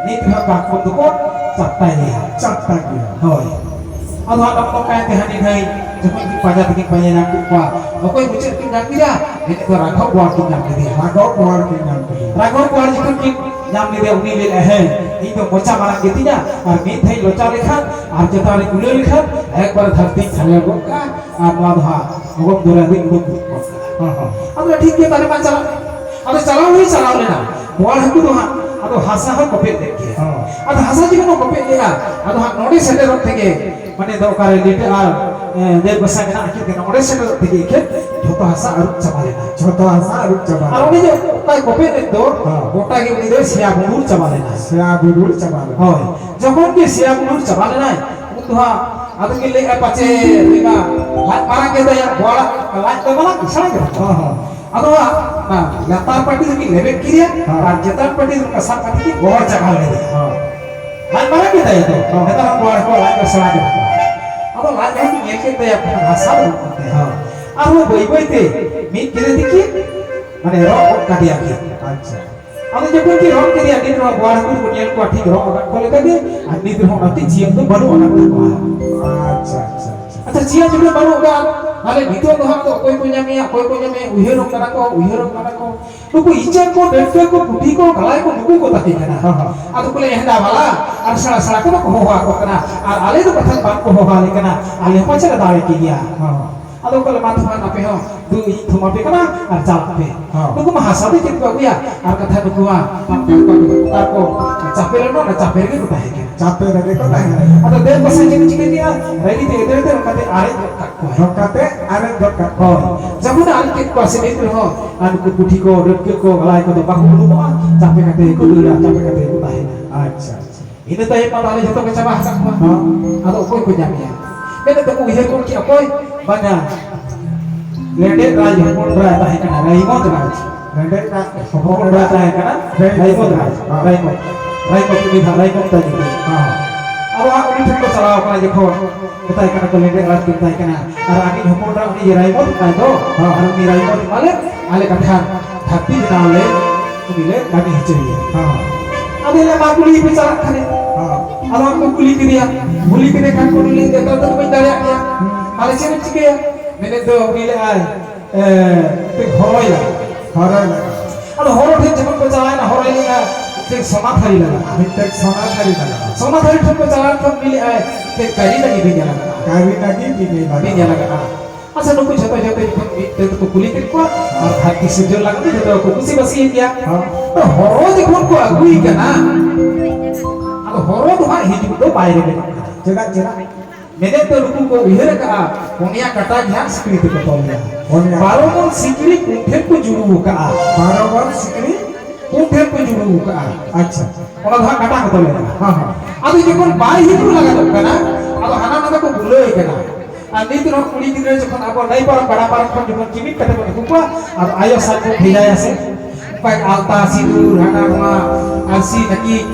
ᱱᱤᱛ ᱦᱚᱸ ᱠᱟᱴᱠᱚᱢ ᱫᱚᱠᱚ ᱪᱟᱯᱴᱟᱭ ᱜᱮᱭᱟ᱾ ᱪᱟᱯᱴᱟ ᱜᱮᱭᱟ᱾ ᱦᱳᱭ᱾ ᱟᱫᱚ ᱦᱟᱸᱜ ᱱᱚᱜᱼᱚ ᱱᱚᱝᱠᱟ ᱛᱮ ᱦᱟᱹᱱᱤ ᱱᱟᱹᱭ ᱡᱚᱠᱷᱚᱱ ᱠᱤᱱ ᱯᱟᱸᱡᱟ ᱛᱮᱠᱤᱱ ᱯᱟᱸᱡᱟ ᱧᱟᱢ ᱠᱮᱫ ᱠᱚᱣᱟ, ᱚᱠᱚᱭ ᱢᱩᱪᱟᱹᱫ ᱠᱤᱱ ᱧᱟᱢ ᱠᱮᱫᱟ? ᱢᱮᱱᱮᱫ ᱫᱚ ᱨᱟᱜᱷᱚᱵ ᱵᱳᱣᱟᱲ ᱠᱤᱱ ᱧᱟᱢ ᱠᱮᱫᱮᱭᱟ᱾ ᱨᱟᱜᱷᱚᱵ ᱵᱳᱣᱟᱲ ᱠᱤᱱ ᱧᱟᱢ ᱠᱮᱫᱮᱭᱟ᱾ ᱨᱟᱜᱷᱚᱵ ᱵᱳᱣᱟᱲ ᱡᱚᱠᱷᱚᱱ ᱠᱤᱱ ᱧᱟᱢ ᱞᱮᱫᱮᱭᱟ, ᱩᱱᱤ ᱞᱟᱹᱭ ᱞᱮᱫᱼᱟ, "ᱦᱮᱸ, ᱤᱧ ᱫᱚ ᱢᱚᱪᱟ ᱢᱟᱨᱟᱝ ᱜᱮᱛᱤᱧᱟ, ᱟᱨ ᱢᱤᱫ ᱫᱷᱟᱣ ᱤᱧ ᱞᱚᱪᱟ ᱞᱮᱠᱷᱟᱱ ᱟᱨ ᱪᱮᱛᱟᱱ ᱨᱮᱧ ᱩᱞᱟᱹ ᱞᱮᱠᱷᱟᱱ ᱮᱠᱵᱟᱨᱮ ᱫᱷᱟᱹᱨᱛᱤᱧ ᱥᱟᱞᱮᱲ ᱜᱚᱫ ᱠᱟᱜᱼᱟ, ᱟᱨ ᱱᱚᱣᱟ ᱫᱚ ᱦᱟᱸᱜ ᱚᱜᱚᱢ ᱫᱚᱨᱭᱟ ᱨᱮᱧ ᱩᱰᱩᱠ ᱜᱚᱫ ᱠᱟᱜᱼᱟ᱾" ᱦᱚᱸ, ᱦᱚᱸ᱾ ᱟᱫᱚ ᱴᱷᱤᱠ ᱜᱮᱭᱟ, ᱛᱟᱦᱞᱮ ᱢᱟ ᱪᱟᱞᱟᱜ ᱢᱮ᱾ ᱟᱫᱚ ᱪᱟᱞᱟᱣ ᱦᱚᱸᱭ ᱪᱟᱞᱟᱣ ᱞᱮᱱᱟ, ᱵᱳᱣᱟᱲ ᱦᱟᱹᱠᱩ ᱫᱚ ᱦᱟᱸᱜ ᱟᱫᱚ ᱦᱟᱥᱟ ᱦᱚᱸ ᱠᱚᱯᱮᱫ ᱞᱮᱫ ᱜᱮᱭᱟ᱾ ᱦᱚᱸ᱾ ᱟᱫᱚ ᱦᱟᱥᱟ ᱡᱚᱠᱷᱚᱱ ᱦᱚᱸ ᱠᱚᱯᱮᱫ ᱞᱮᱫᱼᱟ, ᱟᱫᱚ ᱦᱟᱸᱜ ᱱᱚᱰᱮ ᱥᱮᱴᱮᱨᱚᱜ ᱛᱮᱜᱮ ᱢᱟᱱᱮ ᱫᱚ ᱚᱠᱟᱨᱮ ᱞᱤᱴᱟᱹ ᱟᱨ, ᱮ, ᱫᱮᱵ ᱜᱚᱸᱥᱟᱭ ᱢᱮᱱᱟᱜ ᱟᱹᱠᱤᱱ ᱠᱟᱱᱟ, ᱚᱸᱰᱮ ᱥᱮᱴᱮᱨᱚᱜ ᱛᱮᱜᱮ ᱮᱠᱷᱮᱱ ᱡᱷᱚᱛᱚ ᱦᱟᱥᱟ ᱟᱹᱨᱩᱵ ᱪᱟᱵᱟ ᱞᱮᱱᱟ᱾ ᱡᱷᱚᱛᱚ ᱦᱟᱥᱟ ᱟᱹᱨᱩᱵ ᱪᱟᱵᱟ ᱟᱨ ᱞᱮᱱᱟ᱾ ᱩᱱᱤ ᱡᱮ ᱚᱠᱟᱭ ᱠᱚᱯᱮᱫ ᱞᱮᱫ ᱫᱚ, ᱦᱚᱸ᱾ ᱜᱚᱴᱟ ᱜᱮ ᱩᱱᱤ ᱫᱚᱭ ᱥᱮᱭᱟ ᱵᱩᱰᱩᱨ ᱪᱟᱵᱟ ᱞᱮᱱᱟ᱾ ᱥᱮᱭᱟ ᱵᱩᱰᱩᱨ ᱪᱟᱵᱟ ᱞᱮᱱᱟ᱾ ᱦᱳᱭ, ᱡᱚᱠᱷᱚᱱ ᱜᱮ ᱥᱮᱭᱟ ᱵᱩᱰᱩᱨ ᱪᱟᱵᱟ ᱞᱮᱱᱟᱭ, ᱩᱱ ᱫᱚ ᱦᱟᱸᱜ ᱟᱫᱚ ᱠᱤᱱ ᱞᱟᱹᱭᱮᱫᱼᱟ, "ᱯᱟᱪᱮ ᱱᱩᱭ ᱢᱟ ᱞᱟᱡ ᱢᱟᱨᱟᱝ ᱜᱮ ᱛᱟᱭᱟ, ᱵᱚᱣᱟᱲᱟᱜ ᱞᱟᱡ ᱫᱚ ᱢᱟᱨᱟᱝ, ᱥᱮᱬᱟ ᱜᱮ ᱵᱟᱹᱱᱩᱜᱼᱟ᱾" ᱦᱚᱸ, ᱦᱚᱸ᱾ ᱟᱫᱚ ᱦᱟᱸᱜ ᱚᱱᱟ ᱞᱟᱛᱟᱨ ᱯᱟᱹᱴᱤ ᱫᱚᱠᱤᱱ ᱞᱮᱵᱮᱫ ᱠᱮᱫᱮᱭᱟ, ᱦᱚᱸ᱾ ᱟᱨ ᱪᱮᱛᱟᱱ ᱯᱟᱹᱴᱤ ᱫᱚ ᱚᱱᱠᱟ ᱥᱟᱵ ᱠᱟᱛᱮ ᱠᱤᱱ ᱜᱚᱦᱚᱲ ᱪᱟᱵᱟ ᱞᱮᱫᱮᱭᱟ᱾ ᱦᱚᱸ᱾ ᱞᱟᱡ ᱢᱟᱨᱟᱝ ᱜᱮ ᱛᱟᱭᱟ ᱛᱚ, ᱦᱚᱸ᱾ ᱱᱮᱛᱟᱨ ᱦᱚᱸ ᱵᱚᱣᱟᱲ ᱠᱚᱣᱟᱜ ᱞᱟᱡ ᱫᱚ ᱥᱮᱬᱟ ᱜᱮ ᱵᱟᱹᱱᱩᱜᱼᱟ᱾ ᱟᱫᱚ ᱞᱟᱡ ᱡᱟᱦᱟᱸ ᱠᱤᱱ ᱧᱮᱞ ᱠᱮᱫ ᱛᱟᱭᱟ, ᱦᱟᱥᱟ ᱫᱚ ᱵᱟᱹᱱᱩᱜ ᱛᱟᱭᱟ᱾ ᱦᱚᱸ᱾ ᱟᱨᱦᱚᱸ ᱵᱟᱹᱭ ᱵᱟᱹᱭ ᱛᱮ ᱢᱤᱫ ᱜᱤᱨᱟᱹ ᱛᱮᱠᱤᱱ ᱢᱟᱱᱮ ᱨᱚᱜ ᱜᱚᱫ ᱠᱟᱫᱮᱭᱟ ᱠᱤᱱ᱾ ᱟᱪᱪᱷᱟ᱾ ᱟᱫᱚ ᱡᱚᱠᱷᱚᱱ ᱠᱤᱱ ᱨᱚᱜ ᱠᱮᱫᱮᱭᱟ, ᱱᱤᱛ ᱨᱮᱦᱚᱸ ᱵᱚᱣᱟᱲ ᱦᱟᱹᱠᱩ ᱫᱚᱠᱚ ᱧᱮᱞ ᱠᱚᱣᱟ, ᱴᱷᱤᱠ ᱨᱚᱜ ᱟᱠᱟᱫ ᱠᱚ ᱞᱮᱠᱟ ᱜᱮ, ᱟᱨ ᱱᱤᱛ ᱨᱮᱦᱚᱸ ᱚᱱᱟᱛᱮ ᱡᱤᱭᱚᱱ ᱫᱚ ᱵᱟᱹᱱᱩᱜ ᱟᱠᱟᱫ ᱛᱟᱠᱚᱣᱟ᱾ ᱟᱪᱪᱷᱟ, ᱟᱪᱪᱷᱟ, ᱟᱪᱪᱷᱟ᱾ ᱟᱪᱪᱷᱟ, ᱡᱤᱭᱚᱱ ᱡᱩᱫᱤ ᱵᱟᱹᱱᱩᱜ ᱟᱠᱟᱫ, ᱛᱟᱦᱞᱮ ᱱᱤᱛᱚᱜ ᱫᱚ ᱦᱟᱸᱜ ᱫᱚ ᱚᱠᱚᱭ ᱠᱚ ᱧᱟᱢᱮᱭᱟ, ᱚᱠᱚᱭ ᱠᱚ ᱧᱟᱢᱮᱭᱟ, ᱩᱭᱦᱟᱹᱨᱚᱜ ᱠᱟᱱᱟ ᱠᱚ, ᱩᱭᱦᱟᱹᱨᱚᱜ ᱠᱟᱱᱟ ᱠᱚ᱾ ᱱᱩᱠᱩ ᱤᱪᱟᱹᱜ ᱠᱚ, ᱰᱟᱹᱴᱠᱟᱹ ᱠᱚ, ᱯᱩᱴᱷᱤ ᱠᱚ, ᱜᱟᱞᱟᱭ ᱠᱚ, ᱱᱩᱠᱩ ᱠᱚ ᱛᱟᱦᱮᱸ ᱠᱟᱱᱟ᱾ ᱦᱚᱸ, ᱦᱚᱸ᱾ ᱟᱫᱚ ᱠᱚ ᱞᱟᱹᱭᱟ, "ᱦᱮᱸᱫᱟ ᱵᱟᱞᱟ ᱟᱨ ᱥᱮᱬᱟ ᱥᱮᱬᱟ ᱠᱚᱫᱚ ᱠᱚ ᱦᱚᱦᱚ ᱟᱠᱚ ᱠᱟᱱᱟ, ᱟᱨ ᱟᱞᱮ ᱫᱚ ᱠᱟᱛᱷᱟ ᱵᱟᱝ ᱠᱚ ᱦᱚᱦᱚ ᱟᱞᱮ ᱠᱟᱱᱟ, ᱟᱞᱮ ᱦᱚᱸ ᱯᱟᱪᱮ ᱞᱮ ᱫᱟᱲᱮ ᱠᱮ ᱜᱮᱭᱟ?" ᱦᱚᱸ, ᱦᱚᱸ᱾ ᱟᱫᱚ ᱠᱚ ᱞᱟᱹᱭᱟ, "ᱢᱟ ᱛᱚᱵᱮ ᱟᱯᱮ ᱦᱚᱸ ᱫᱩ ᱤᱧ ᱛᱷᱩᱢᱟ ᱯᱮ ᱠᱟᱱᱟ ᱟᱨ ᱪᱟᱞᱟᱜ ᱯᱮ᱾" ᱦᱚᱸ᱾ ᱱᱩᱠᱩ ᱢᱟ ᱦᱟᱥᱟ ᱫᱚ ᱪᱮᱫ ᱠᱚ ᱟᱹᱜᱩᱭᱟ? ᱟᱨ ᱠᱟᱛᱷᱟ ᱱᱩᱠᱩ ᱢᱟ ᱚᱠᱟ ᱠᱚ ᱪᱟᱯᱮ ᱞᱮᱱᱟ, ᱚᱱᱟ ᱪᱟᱯᱮ ᱨᱮᱜᱮ ᱠᱚ ᱛᱟᱦᱮᱸ ᱠᱟᱱᱟ᱾ ᱪᱟᱯᱮ ᱨᱮᱜᱮ ᱠᱚ ᱛᱟᱦᱮᱸ ᱠᱟᱱᱟ᱾ ᱟᱫᱚ ᱫᱮᱵ ᱜᱚᱸᱥᱟᱭ ᱪᱮᱫ ᱮ ᱪᱤᱠᱟᱹ ᱠᱮᱜᱼᱟ? ᱨᱟᱹᱜᱤ ᱛᱮ ᱮᱫᱮᱨ ᱮᱫᱮᱨ ᱚᱱᱠᱟᱛᱮ ᱟᱨᱮᱡ ᱜᱚᱫ ᱠᱟᱜ ᱠᱚᱣᱟᱭ᱾ ᱱᱚᱝᱠᱟᱛᱮ ᱟᱨᱮᱡ ᱜᱚᱫ ᱠᱟᱜ ᱠᱚᱣᱟᱭ᱾ ᱦᱳᱭ᱾ ᱡᱚᱠᱷᱚᱱᱮ ᱟᱨᱮᱡ ᱠᱮᱫ ᱠᱚᱣᱟ ᱥᱮ, ᱱᱤᱛ ᱨᱮᱦᱚᱸ ᱟᱨ ᱱᱩᱠᱩ ᱯᱩᱴᱷᱤ ᱠᱚ, ᱰᱟᱹᱴᱠᱟᱹ ᱠᱚ, ᱜᱟᱞᱟᱭ ᱠᱚᱫᱚ ᱵᱟᱠᱚ ᱩᱰᱩᱠᱚᱜᱼᱟ, ᱪᱟᱯᱮ ᱠᱟᱛᱮ ᱜᱮᱠᱚ ᱫᱟᱹᱲᱟ, ᱪᱟᱯᱮ ᱠᱟᱛᱮ ᱜᱮᱠᱚ ᱛᱟᱦᱮᱱᱟ᱾ ᱟᱪᱪᱷᱟ, ᱟᱪᱪᱷᱟ᱾ ᱤᱱᱟᱹ ᱛᱟᱭᱚᱢ ᱢᱟ ᱛᱟᱦᱞᱮ ᱡᱷᱚᱛᱚ ᱠᱚ ᱪᱟᱵᱟ ᱟᱠᱟᱫ ᱠᱚᱣᱟ᱾ ᱦᱚᱸ᱾ ᱟᱫᱚ ᱚᱠᱚᱭ ᱠᱚ ᱧᱟᱢᱮᱭᱟ? ᱢᱮᱱᱮᱫ ᱫᱚᱠᱚ ᱩᱭᱦᱟᱹᱨ ᱜᱚᱫ ᱠᱮᱫᱼᱟ, ᱚᱠᱚᱭ? ᱵᱟᱝᱟ, ᱞᱮᱸᱰᱮᱫ ᱨᱟᱡᱽ ᱦᱚᱯᱚᱱ ᱮᱨᱟᱭ ᱛᱟᱦᱮᱸ ᱠᱟᱱᱟ, ᱨᱟᱭᱢᱚᱛ ᱨᱟᱡᱽ᱾ ᱞᱮᱸᱰᱮᱫ ᱨᱟᱡᱽ ᱦᱚᱯᱚᱱ ᱮᱨᱟᱭ ᱛᱟᱦᱮᱸ ᱠᱟᱱᱟ, ᱨᱟᱭᱢᱚᱛ᱾ ᱨᱟᱭᱢᱚᱛ ᱨᱟᱡᱽ, ᱦᱚᱸ᱾ ᱨᱟᱭᱢᱚᱛ, ᱨᱟᱭᱢᱚᱛ, ᱩᱱᱤ ᱫᱚ ᱨᱟᱭᱢᱚᱛ ᱛᱟᱭ ᱧᱩᱛᱩᱢ᱾ ᱦᱚᱸ᱾ ᱟᱫᱚ ᱦᱟᱸᱜ ᱩᱱᱤ ᱴᱷᱮᱱ ᱠᱚ ᱪᱟᱞᱟᱣ ᱠᱟᱱᱟ ᱡᱚᱠᱷᱚᱱ, ᱢᱮᱛᱟᱭ ᱠᱟᱱᱟ ᱠᱚ, ᱞᱮᱸᱰᱮᱫ ᱨᱟᱡᱽ ᱠᱚ ᱢᱮᱛᱟᱭ ᱠᱟᱱᱟ, ᱟᱨ ᱟᱹᱵᱤᱱ ᱦᱚᱯᱚᱱ ᱮᱨᱟ ᱩᱱᱤ ᱡᱮ ᱨᱟᱭᱢᱚᱛ ᱢᱮᱱᱟᱭ ᱫᱚ, ᱦᱚᱸ᱾ ᱟᱨ ᱩᱱᱤ ᱨᱟᱭᱢᱚᱛ ᱮᱢᱟᱞᱮ, ᱟᱞᱮ ᱠᱟᱛᱷᱟ ᱫᱷᱟᱹᱨᱛᱤ ᱵᱮᱱᱟᱣ ᱞᱮ ᱩᱱᱤ ᱞᱮ ᱠᱟᱹᱢᱤ ᱦᱚᱪᱚᱭᱮᱭᱟ᱾ ᱦᱚᱸ᱾ ᱟᱫᱚ ᱞᱟᱹᱭᱟ, "ᱢᱟ ᱠᱩᱞᱤ ᱯᱮ ᱪᱟᱞᱟᱜ ᱠᱷᱟᱱᱮ᱾" ᱦᱚᱸ᱾ ᱟᱫᱚ ᱠᱚ ᱠᱩᱞᱤ ᱠᱮᱫᱮᱭᱟ, ᱠᱩᱞᱤ ᱠᱮᱫᱮ ᱠᱷᱟᱱ ᱠᱚ ᱞᱟᱹᱭ, "ᱱᱮᱛᱟᱨ ᱫᱚ ᱵᱟᱹᱧ ᱫᱟᱲᱮᱭᱟᱜ ᱜᱮᱭᱟ, ᱛᱟᱦᱞᱮ ᱪᱮᱫ ᱮᱢ ᱪᱤᱠᱟᱹᱭᱟ?" ᱢᱮᱱᱮᱫ ᱫᱚ ᱩᱱᱤ ᱞᱟᱹᱭᱟᱭ, ᱮ, ᱦᱚᱨᱚᱭ ᱞᱟᱜᱟᱜᱼᱟ᱾ ᱦᱚᱨᱚᱭ ᱞᱟᱜᱟᱜᱼᱟ᱾ ᱟᱫᱚ ᱦᱚᱨᱚ ᱴᱷᱮᱱ ᱡᱚᱠᱷᱚᱱ ᱠᱚ ᱪᱟᱞᱟᱣᱮᱱᱟ, ᱦᱚᱨᱚᱭ ᱞᱟᱹᱭᱟ, ᱥᱮ ᱥᱚᱱᱟ ᱛᱷᱟᱹᱨᱤ ᱞᱟᱜᱟᱜᱼᱟ᱾ ᱢᱤᱫᱴᱮᱱ ᱥᱚᱱᱟ ᱛᱷᱟᱹᱨᱤ ᱞᱟᱜᱟᱜᱼᱟ᱾ ᱥᱚᱱᱟ ᱛᱷᱟᱹᱨᱤ ᱴᱷᱮᱱ ᱠᱚ ᱪᱟᱞᱟᱣ ᱞᱮᱱᱠᱷᱟᱱ ᱩᱱᱤ ᱞᱟᱹᱭ ᱟᱭ, ᱪᱮᱫ ᱠᱟᱹᱨᱤ ᱞᱟᱹᱜᱤᱫ ᱵᱤᱱ ᱧᱮᱞ ᱟᱠᱟᱫᱼᱟ? ᱠᱟᱹᱨᱤ ᱞᱟᱹᱜᱤᱫ ᱵᱤᱱ ᱧᱮᱞ ᱟᱠᱟᱫᱼᱟ᱾ ᱵᱤᱱ ᱧᱮᱞ ᱟᱠᱟᱫᱼᱟ᱾ ᱟᱪᱪᱷᱟ, ᱱᱩᱠᱩ ᱡᱷᱚᱛᱚ ᱡᱷᱚᱛᱚ ᱡᱚᱠᱷᱚᱱ ᱢᱤᱫ ᱛᱮ ᱠᱚ ᱠᱩᱞᱤ ᱠᱮᱫ ᱠᱚᱣᱟ, ᱟᱨ ᱫᱷᱟᱹᱨᱛᱤ ᱥᱤᱨᱡᱚᱱ ᱞᱟᱹᱜᱤᱫ ᱡᱷᱚᱛᱚ ᱠᱚ ᱠᱩᱥᱤ ᱵᱟᱹᱥᱤᱭᱮᱱ ᱜᱮᱭᱟ᱾ ᱦᱚᱸ᱾ ᱛᱚ, ᱦᱚᱨᱚ ᱡᱚᱠᱷᱚᱱ ᱠᱚ ᱟᱹᱜᱩᱭ ᱠᱟᱱᱟ, ᱟᱫᱚ ᱦᱚᱨᱚ ᱫᱚ ᱦᱟᱸᱜ ᱦᱤᱡᱩᱜ ᱫᱚ ᱵᱟᱭ ᱨᱮᱵᱮᱱᱚᱜ ᱠᱟᱱᱟ᱾ ᱪᱮᱫᱟᱜ, ᱪᱮᱫᱟᱜ? ᱢᱮᱱᱮᱫ ᱫᱚ ᱱᱩᱠᱩ ᱠᱚ ᱩᱭᱦᱟᱹᱨ ᱟᱠᱟᱫᱼᱟ, ᱯᱩᱱᱭᱟ ᱠᱟᱴᱟ ᱜᱮ ᱦᱟᱸᱜ ᱥᱤᱠᱲᱤ ᱛᱮᱠᱚ ᱛᱚᱞ ᱞᱮᱫᱼᱟ᱾ ᱯᱩᱱᱭᱟ᱾ ᱵᱟᱨᱚ ᱵᱚᱱ ᱥᱤᱠᱲᱤ ᱠᱩᱱ ᱴᱷᱮᱱ ᱠᱚ ᱡᱩᱲᱩ ᱟᱠᱟᱫᱼᱟ᱾ ᱵᱟᱨᱚ ᱵᱚᱱ ᱥᱤᱠᱲᱤ? ᱠᱩᱱ ᱴᱷᱮᱱ ᱠᱚ ᱡᱩᱲᱩ ᱟᱠᱟᱫᱼᱟ᱾ ᱟᱪᱪᱷᱟ᱾ ᱚᱱᱟ ᱫᱚ ᱦᱟᱸᱜ ᱠᱟᱴᱟ ᱠᱚ ᱛᱚᱞ ᱞᱮᱫᱼᱟ᱾ ᱦᱚᱸ, ᱦᱚᱸ᱾ ᱟᱫᱚ ᱡᱚᱠᱷᱚᱱ ᱵᱟᱭ ᱦᱤᱡᱩᱜ ᱞᱟᱜᱟᱫᱚᱜ ᱠᱟᱱᱟ, ᱟᱫᱚ ᱦᱟᱱᱟ ᱱᱟᱣᱟ ᱠᱚ ᱵᱩᱞᱟᱹᱣ ᱠᱟᱱᱟ᱾ ᱟᱨ ᱱᱤᱛ ᱨᱮᱦᱚᱸ ᱠᱩᱲᱤ ᱜᱤᱫᱽᱨᱟᱹ ᱡᱚᱠᱷᱚᱱ ᱟᱵᱚ ᱱᱟᱹᱭ ᱯᱟᱨᱚᱢ, ᱜᱟᱰᱟ ᱯᱟᱨᱚᱢ ᱠᱷᱚᱱ ᱡᱚᱠᱷᱚᱱ ᱪᱤᱢᱤᱫ ᱠᱟᱛᱮ ᱵᱚᱱ ᱟᱹᱜᱩ ᱠᱚᱣᱟ, ᱟᱫᱚ ᱟᱭᱳ ᱥᱟᱡ ᱵᱚᱱ ᱵᱷᱮᱡᱟᱭᱟ ᱥᱮ, ᱚᱱᱠᱟ ᱟᱞᱛᱟ, ᱥᱤᱸᱫᱩᱨ, ᱦᱟᱱᱟ ᱱᱚᱣᱟ, ᱟᱨᱥᱤ ᱱᱟᱹᱠᱤᱡ,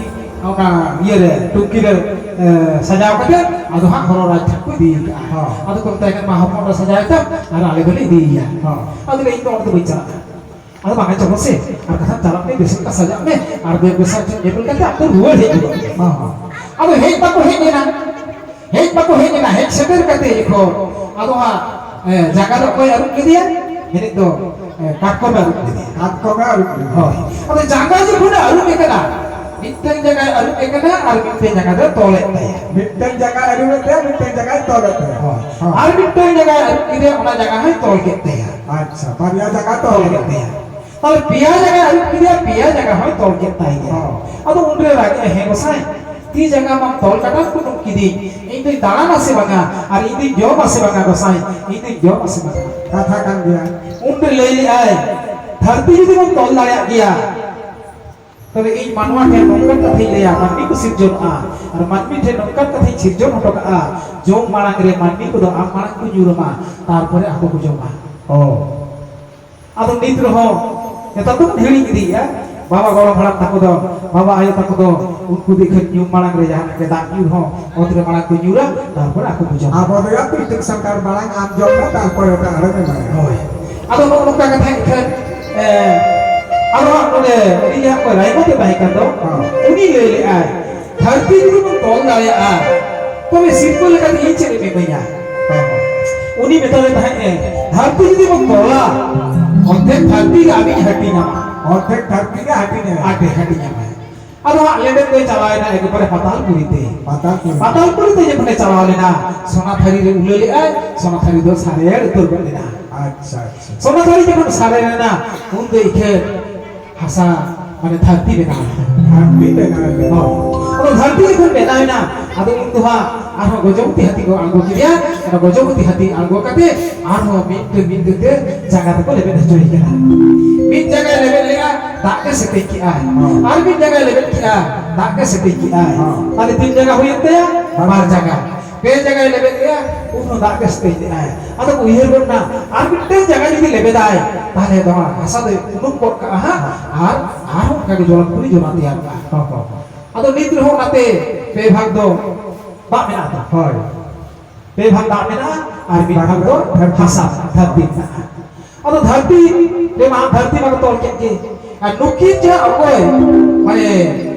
ᱚᱱᱟ ᱤᱭᱟᱹ ᱨᱮ, ᱴᱩᱝᱠᱤ ᱨᱮ, ᱮ, ᱥᱟᱡᱟᱣ ᱠᱟᱛᱮ ᱟᱫᱚ ᱦᱟᱸᱜ ᱦᱚᱨᱚ ᱨᱟᱡᱽ ᱴᱷᱮᱱ ᱠᱚ ᱤᱫᱤᱭᱮ ᱠᱟᱜᱼᱟ᱾ ᱦᱚᱸ᱾ ᱟᱫᱚ ᱠᱚ ᱢᱮᱛᱟᱭ ᱠᱟᱱᱟ, "ᱢᱟ ᱦᱚᱯᱚᱱ ᱨᱮ ᱥᱟᱡᱟᱣ ᱛᱟᱢ, ᱟᱨ ᱟᱞᱮ ᱫᱚᱞᱮ ᱤᱫᱤᱭᱮᱭᱟ᱾" ᱦᱚᱸ᱾ ᱟᱫᱚ ᱞᱟᱹᱭ, "ᱤᱧ ᱫᱚ ᱚᱸᱰᱮ ᱫᱚ ᱵᱟᱹᱧ ᱪᱟᱞᱟᱜᱼᱟ᱾" ᱟᱫᱚ, "ᱵᱟᱝᱟ, ᱪᱚᱞᱚ ᱥᱮ, ᱟᱨ ᱠᱟᱛᱷᱟ ᱪᱟᱞᱟᱜ ᱢᱮ, ᱵᱮᱥ ᱞᱮᱠᱟ ᱥᱟᱡᱟᱜ ᱢᱮ, ᱟᱨ ᱵᱮᱥ ᱵᱮᱥ ᱦᱚᱲ ᱴᱷᱮᱱ ᱧᱮᱯᱮᱞ ᱠᱟᱛᱮ ᱟᱢ ᱫᱚ ᱨᱩᱣᱟᱹᱲ ᱦᱮᱡ ᱜᱚᱫᱚᱜ ᱢᱮ᱾" ᱦᱚᱸ, ᱦᱚᱸ᱾ ᱟᱫᱚ ᱦᱮᱡ ᱢᱟᱠᱚ ᱦᱮᱡ ᱮᱱᱟ, ᱦᱮᱡ ᱢᱟᱠᱚ ᱦᱮᱡ ᱮᱱᱟ, ᱦᱮᱡ ᱥᱮᱴᱮᱨ ᱠᱟᱛᱮ ᱡᱚᱠᱷᱚᱱ ᱟᱫᱚ ᱦᱟᱸᱜ, ᱮ, ᱡᱟᱸᱜᱟ ᱫᱚ ᱚᱠᱚᱭ ᱟᱹᱨᱩᱵ ᱠᱮᱫᱮᱭᱟ? ᱢᱮᱱᱮᱫ ᱫᱚ, ᱮ, ᱠᱟᱴᱠᱚᱢᱮ ᱟᱹᱨᱩᱵ ᱠᱮᱫᱮᱭᱟ᱾ ᱠᱟᱴᱠᱚᱢᱮ ᱟᱹᱨᱩᱵ ᱠᱮᱫᱮᱭᱟ᱾ ᱦᱳᱭ᱾ ᱟᱫᱚ ᱡᱟᱸᱜᱟ ᱡᱚᱠᱷᱚᱱᱮ ᱟᱹᱨᱩᱵ ᱮ ᱠᱟᱱᱟ, ᱢᱤᱫᱴᱮᱱ ᱡᱟᱸᱜᱟᱭ ᱟᱹᱨᱩᱵ ᱮ ᱠᱟᱱᱟ ᱟᱨ ᱢᱤᱫᱴᱮᱱ ᱡᱟᱸᱜᱟ ᱫᱚ ᱛᱚᱞᱮᱫ ᱛᱟᱭᱟ᱾ ᱢᱤᱫᱴᱮᱱ ᱡᱟᱸᱜᱟᱭ ᱟᱹᱨᱩᱵ ᱮᱫ ᱛᱟᱭᱟ, ᱢᱤᱫᱴᱮᱱ ᱡᱟᱸᱜᱟᱭ ᱛᱚᱞᱮᱫ ᱛᱟᱭᱟ᱾ ᱦᱳᱭ᱾ ᱦᱳᱭ᱾ ᱟᱨ ᱢᱤᱫᱴᱮᱱ ᱡᱟᱸᱜᱟᱭ ᱟᱹᱨᱩᱵ ᱠᱮᱫᱮᱭᱟ, ᱚᱱᱟ ᱡᱟᱸᱜᱟ ᱦᱚᱸᱭ ᱛᱚᱞ ᱠᱮᱫ ᱛᱟᱭᱟ᱾ ᱟᱪᱪᱷᱟ, ᱵᱟᱨᱭᱟ ᱡᱟᱸᱜᱟ ᱛᱚᱞ ᱛᱚᱞ ᱠᱮᱫ ᱠᱮᱫ ᱛᱟᱭᱟ᱾ ᱛᱟᱦᱞᱮ ᱯᱮᱭᱟ ᱡᱟᱸᱜᱟᱭ ᱟᱹᱨᱩᱵ ᱠᱮᱫᱮᱭᱟ, ᱯᱮᱭᱟ ᱡᱟᱸᱜᱟ ᱦᱚᱸᱭ ᱛᱚᱞ ᱠᱮᱫ ᱛᱟᱭ ᱜᱮᱭᱟ᱾ ᱦᱚᱸ᱾ ᱟᱫᱚ ᱩᱱᱨᱮ ᱨᱟᱜ ᱮᱫᱼᱟ, ᱦᱮᱸ ᱜᱚᱸᱥᱟᱭ, ᱛᱤ ᱡᱟᱸᱜᱟ ᱢᱟᱢ ᱛᱚᱞ ᱠᱟᱴᱟᱢ ᱠᱩᱴᱩᱢ ᱠᱤᱫᱤᱧ, ᱤᱧ ᱫᱩᱧ ᱫᱟᱬᱟᱱᱟ ᱥᱮ ᱵᱟᱝᱟ, ᱟᱨ ᱤᱧ ᱫᱩᱧ ᱡᱚᱢᱟ ᱥᱮ ᱵᱟᱝᱟ ᱜᱚᱸᱥᱟᱭ, ᱤᱧ ᱫᱩᱧ ᱡᱚᱢᱟ ᱥᱮ ᱵᱟᱝᱟ? ᱠᱟᱛᱷᱟ ᱠᱟᱱ ᱜᱮᱭᱟ᱾ ᱩᱱᱨᱮ ᱞᱟᱹᱭ ᱞᱮᱫᱼᱟᱭ, ᱫᱷᱟᱹᱨᱛᱤ ᱡᱩᱫᱤ ᱵᱚᱱ ᱛᱚᱞ ᱫᱟᱲᱮᱭᱟᱜ ᱜᱮᱭᱟ, ᱛᱚᱵᱮ ᱤᱧ ᱢᱟᱱᱣᱟ ᱴᱷᱮᱱ ᱱᱚᱝᱠᱟᱱ ᱠᱟᱛᱷᱟᱧ ᱞᱟᱹᱭᱟ, ᱢᱟᱹᱱᱢᱤ ᱠᱚ ᱥᱤᱨᱡᱚᱱᱚᱜᱼᱟ, ᱟᱨ ᱢᱟᱹᱱᱢᱤ ᱴᱷᱮᱱ ᱱᱚᱝᱠᱟᱱ ᱠᱟᱛᱷᱟᱧ ᱥᱤᱨᱡᱚᱱ ᱦᱚᱴᱚ ᱠᱟᱜᱼᱟ, ᱡᱚᱢ ᱢᱟᱲᱟᱝ ᱨᱮ ᱢᱟᱹᱱᱢᱤ ᱠᱚᱫᱚ ᱟᱢ ᱢᱟᱲᱟᱝ ᱠᱚ ᱧᱩᱨ ᱟᱢᱟ, ᱛᱟᱨᱯᱚᱨᱮ ᱟᱠᱚ ᱠᱚ ᱡᱚᱢᱟ᱾ ᱚ᱾ ᱟᱫᱚ ᱱᱤᱛ ᱨᱮᱦᱚᱸ ᱱᱮᱛᱟᱨ ᱫᱚᱵᱚᱱ ᱦᱤᱲᱤᱧ ᱤᱫᱤᱭᱮᱫᱼᱟ᱾ ᱵᱟᱵᱟ ᱜᱚᱲᱚᱢ ᱦᱟᱲᱟᱢ ᱛᱟᱠᱚ ᱫᱚ, ᱵᱟᱵᱟ ᱟᱭᱳ ᱛᱟᱠᱚ ᱫᱚ, ᱩᱱᱠᱩ ᱫᱚ ᱮᱠᱷᱟᱱ ᱧᱩ ᱢᱟᱲᱟᱝ ᱨᱮ ᱡᱟᱦᱟᱱᱟᱜ ᱜᱮ ᱫᱟᱜ ᱧᱩ ᱨᱮᱦᱚᱸ ᱚᱛ ᱨᱮ ᱢᱟᱲᱟᱝ ᱠᱚ ᱧᱩᱨᱟ, ᱛᱟᱨᱯᱚᱨᱮ ᱟᱠᱚ ᱠᱚ ᱡᱚᱢᱟ᱾ ᱟᱵᱚ ᱫᱚ ᱭᱟ ᱯᱤᱴᱷᱟᱹ ᱥᱟᱱᱛᱟᱲ ᱢᱟᱲᱟᱝ ᱟᱢ ᱡᱚᱢ ᱢᱮ, ᱛᱟᱨᱯᱚᱨᱮ ᱮᱴᱟᱜ ᱦᱚᱲᱮᱢ ᱮᱢᱟᱭᱟ᱾ ᱦᱳᱭ᱾ ᱟᱫᱚ ᱱᱚᱜᱼᱚ ᱱᱚᱝᱠᱟ ᱠᱟᱛᱷᱟ ᱮᱱᱠᱷᱟᱱ, ᱮ, ᱟᱫᱚ ᱦᱟᱸᱜ ᱱᱚᱰᱮ ᱟᱹᱰᱤ ᱡᱟᱦᱟᱸ ᱠᱚ ᱨᱟᱭᱵᱟᱨ ᱮ ᱛᱟᱦᱮᱸ ᱠᱟᱱ ᱫᱚ, ᱦᱮᱸ᱾ ᱩᱱᱤ ᱞᱟᱹᱭ ᱞᱮᱫᱼᱟᱭ, ᱫᱷᱟᱹᱨᱛᱤ ᱡᱩᱫᱤ ᱵᱚᱱ ᱛᱚᱞ ᱫᱟᱲᱮᱭᱟᱜᱼᱟ, ᱛᱚᱵᱮ ᱥᱤᱨᱯᱟᱹ ᱞᱮᱠᱟᱛᱮ ᱤᱧ ᱪᱮᱫ ᱮᱢ ᱤᱢᱟᱹᱧᱟ? ᱦᱮᱸ᱾ ᱩᱱᱤ ᱢᱮᱛᱟᱫᱮ ᱛᱟᱦᱮᱸᱫ ᱮ, ᱫᱷᱟᱹᱨᱛᱤ ᱡᱩᱫᱤ ᱵᱚᱱ ᱛᱚᱞᱟ, ᱚᱨᱫᱷᱮᱠ ᱫᱷᱟᱹᱨᱛᱤ ᱜᱮ ᱟᱹᱵᱤᱱ ᱦᱟᱹᱴᱤᱧᱟᱢᱟ᱾ ᱚᱨᱫᱷᱮᱠ ᱫᱷᱟᱹᱨᱛᱤ ᱜᱮ ᱦᱟᱹᱴᱤᱧᱟᱢᱟ᱾ ᱟᱨ ᱦᱟᱹᱴᱤᱧᱟᱢᱟᱭ᱾ ᱟᱫᱚ ᱦᱟᱸᱜ ᱞᱮᱸᱰᱮᱫ ᱫᱚᱭ ᱪᱟᱞᱟᱣ ᱮᱱᱟ ᱮᱠᱵᱟᱨᱮ ᱯᱟᱛᱟᱞᱯᱩᱨᱤ ᱛᱮ᱾ ᱯᱟᱛᱟᱞᱯᱩᱨᱤ᱾ ᱯᱟᱛᱟᱞᱯᱩᱨᱤ ᱛᱮ ᱡᱚᱠᱷᱚᱱᱮ ᱪᱟᱞᱟᱣ ᱞᱮᱱᱟ, ᱥᱚᱱᱟ ᱛᱷᱟᱹᱨᱤ ᱨᱮ ᱩᱞᱟᱹ ᱞᱮᱫᱟᱭ, ᱥᱚᱱᱟ ᱛᱷᱟᱹᱨᱤ ᱫᱚ ᱥᱟᱨᱮᱲ ᱩᱛᱟᱹᱨ ᱜᱚᱫ ᱞᱮᱱᱟ᱾ ᱟᱪᱪᱷᱟ, ᱟᱪᱪᱷᱟ᱾ ᱥᱚᱱᱟ ᱛᱷᱟᱹᱨᱤ ᱡᱚᱠᱷᱚᱱ ᱥᱟᱨᱮᱲ ᱮᱱᱟ, ᱩᱱ ᱫᱚ ᱤᱠᱷᱟᱹᱱ ᱦᱟᱥᱟ, ᱢᱟᱱᱮ ᱫᱷᱟᱹᱨᱛᱤ ᱵᱮᱱᱟᱣ ᱮᱱᱟ᱾ ᱫᱷᱟᱹᱨᱛᱤ ᱵᱮᱱᱟᱣ ᱮᱱᱟ᱾ ᱦᱳᱭ᱾ ᱟᱫᱚ ᱫᱷᱟᱹᱨᱛᱤ ᱡᱚᱠᱷᱚᱱ ᱵᱮᱱᱟᱣ ᱮᱱᱟ, ᱟᱫᱚ ᱩᱱ ᱫᱚ ᱦᱟᱸᱜ ᱟᱨᱦᱚᱸ ᱜᱚᱡᱚᱵᱚᱛᱤ ᱦᱟᱹᱛᱤ ᱠᱚ ᱟᱬᱜᱚ ᱠᱮᱫᱮᱭᱟ᱾ ᱚᱱᱟ ᱜᱚᱡᱚᱵᱚᱛᱤ ᱦᱟᱹᱛᱤ ᱟᱬᱜᱚ ᱠᱟᱛᱮ ᱟᱨᱦᱚᱸ ᱢᱤᱫᱴᱟᱹᱝ ᱢᱤᱫᱴᱟᱹᱝ ᱛᱮ ᱡᱟᱸᱜᱟ ᱛᱮᱠᱚ ᱞᱮᱵᱮᱫ ᱦᱚᱪᱚᱭᱮ ᱠᱟᱱᱟ᱾ ᱢᱤᱫ ᱡᱟᱸᱜᱟᱭ ᱞᱮᱵᱮᱫ ᱞᱮᱜᱼᱟ, ᱫᱟᱜ ᱜᱮ ᱥᱮᱴᱮᱡ ᱠᱮᱜᱼᱟᱭ᱾ ᱦᱚᱸ᱾ ᱟᱨ ᱢᱤᱫ ᱡᱟᱸᱜᱟᱭ ᱞᱮᱵᱮᱫ ᱠᱮᱜᱼᱟ, ᱫᱟᱜ ᱜᱮ ᱥᱮᱴᱮᱡ ᱠᱮᱜᱼᱟᱭ᱾ ᱦᱚᱸ᱾ ᱛᱟᱦᱞᱮ ᱛᱤᱱ ᱡᱟᱸᱜᱟ ᱦᱩᱭᱮᱱ ᱛᱟᱭᱟ? ᱵᱟᱨ᱾ ᱵᱟᱨ ᱡᱟᱸᱜᱟ᱾ ᱯᱮ ᱡᱟᱸᱜᱟᱭ ᱞᱮᱵᱮᱫ ᱞᱮᱜᱼᱟ, ᱩᱱ ᱦᱚᱸ ᱫᱟᱜ ᱜᱮ ᱥᱮᱴᱮᱡ ᱞᱮᱜᱼᱟᱭ᱾ ᱟᱫᱚ ᱠᱚ ᱩᱭᱦᱟᱹᱨ ᱜᱚᱫ ᱱᱟ, ᱟᱨ ᱢᱤᱫᱴᱟᱹᱝ ᱡᱟᱸᱜᱟ ᱡᱩᱫᱤ ᱞᱮᱵᱮᱫᱟᱭ, ᱛᱟᱦᱞᱮ ᱱᱚᱣᱟ ᱦᱟᱥᱟ ᱫᱚᱭ ᱩᱱᱩᱢ ᱜᱚᱫ ᱠᱟᱜᱼᱟ ᱦᱟᱸᱜ, ᱟᱨ ᱟᱨᱦᱚᱸ ᱚᱱᱠᱟ ᱜᱮ ᱡᱚᱞᱟᱯᱩᱨᱤ ᱡᱚᱞᱟ ᱛᱮᱭᱟᱨ ᱠᱟᱜᱼᱟ᱾ ᱦᱚᱸ, ᱦᱚᱸ, ᱦᱚᱸ᱾ ᱟᱫᱚ ᱱᱤᱛ ᱨᱮᱦᱚᱸ ᱚᱱᱟᱛᱮ ᱯᱮ ᱵᱷᱟᱜᱽ ᱫᱚ ᱫᱟᱜ ᱢᱮᱱᱟᱜᱼᱟ ᱛᱚ᱾ ᱦᱳᱭ᱾ ᱯᱮ ᱵᱷᱟᱜᱽ ᱫᱟᱜ ᱢᱮᱱᱟᱜᱼᱟ ᱟᱨ ᱢᱤᱫ ᱵᱷᱟᱜᱽ ᱫᱚ ᱫᱷᱟᱹᱨᱛᱤ᱾ ᱦᱟᱥᱟ, ᱫᱷᱟᱹᱨᱛᱤ ᱢᱮᱱᱟᱜᱼᱟ᱾ ᱟᱫᱚ ᱫᱷᱟᱹᱨᱛᱤ ᱨᱮᱢᱟ ᱫᱷᱟᱹᱨᱛᱤ ᱢᱟ ᱠᱚ ᱛᱚᱞ ᱠᱮᱫ ᱜᱮ᱾ ᱟᱨ ᱱᱩᱠᱤᱱ ᱡᱟᱦᱟᱸ ᱚᱠᱚᱭ, ᱢᱟᱱᱮ,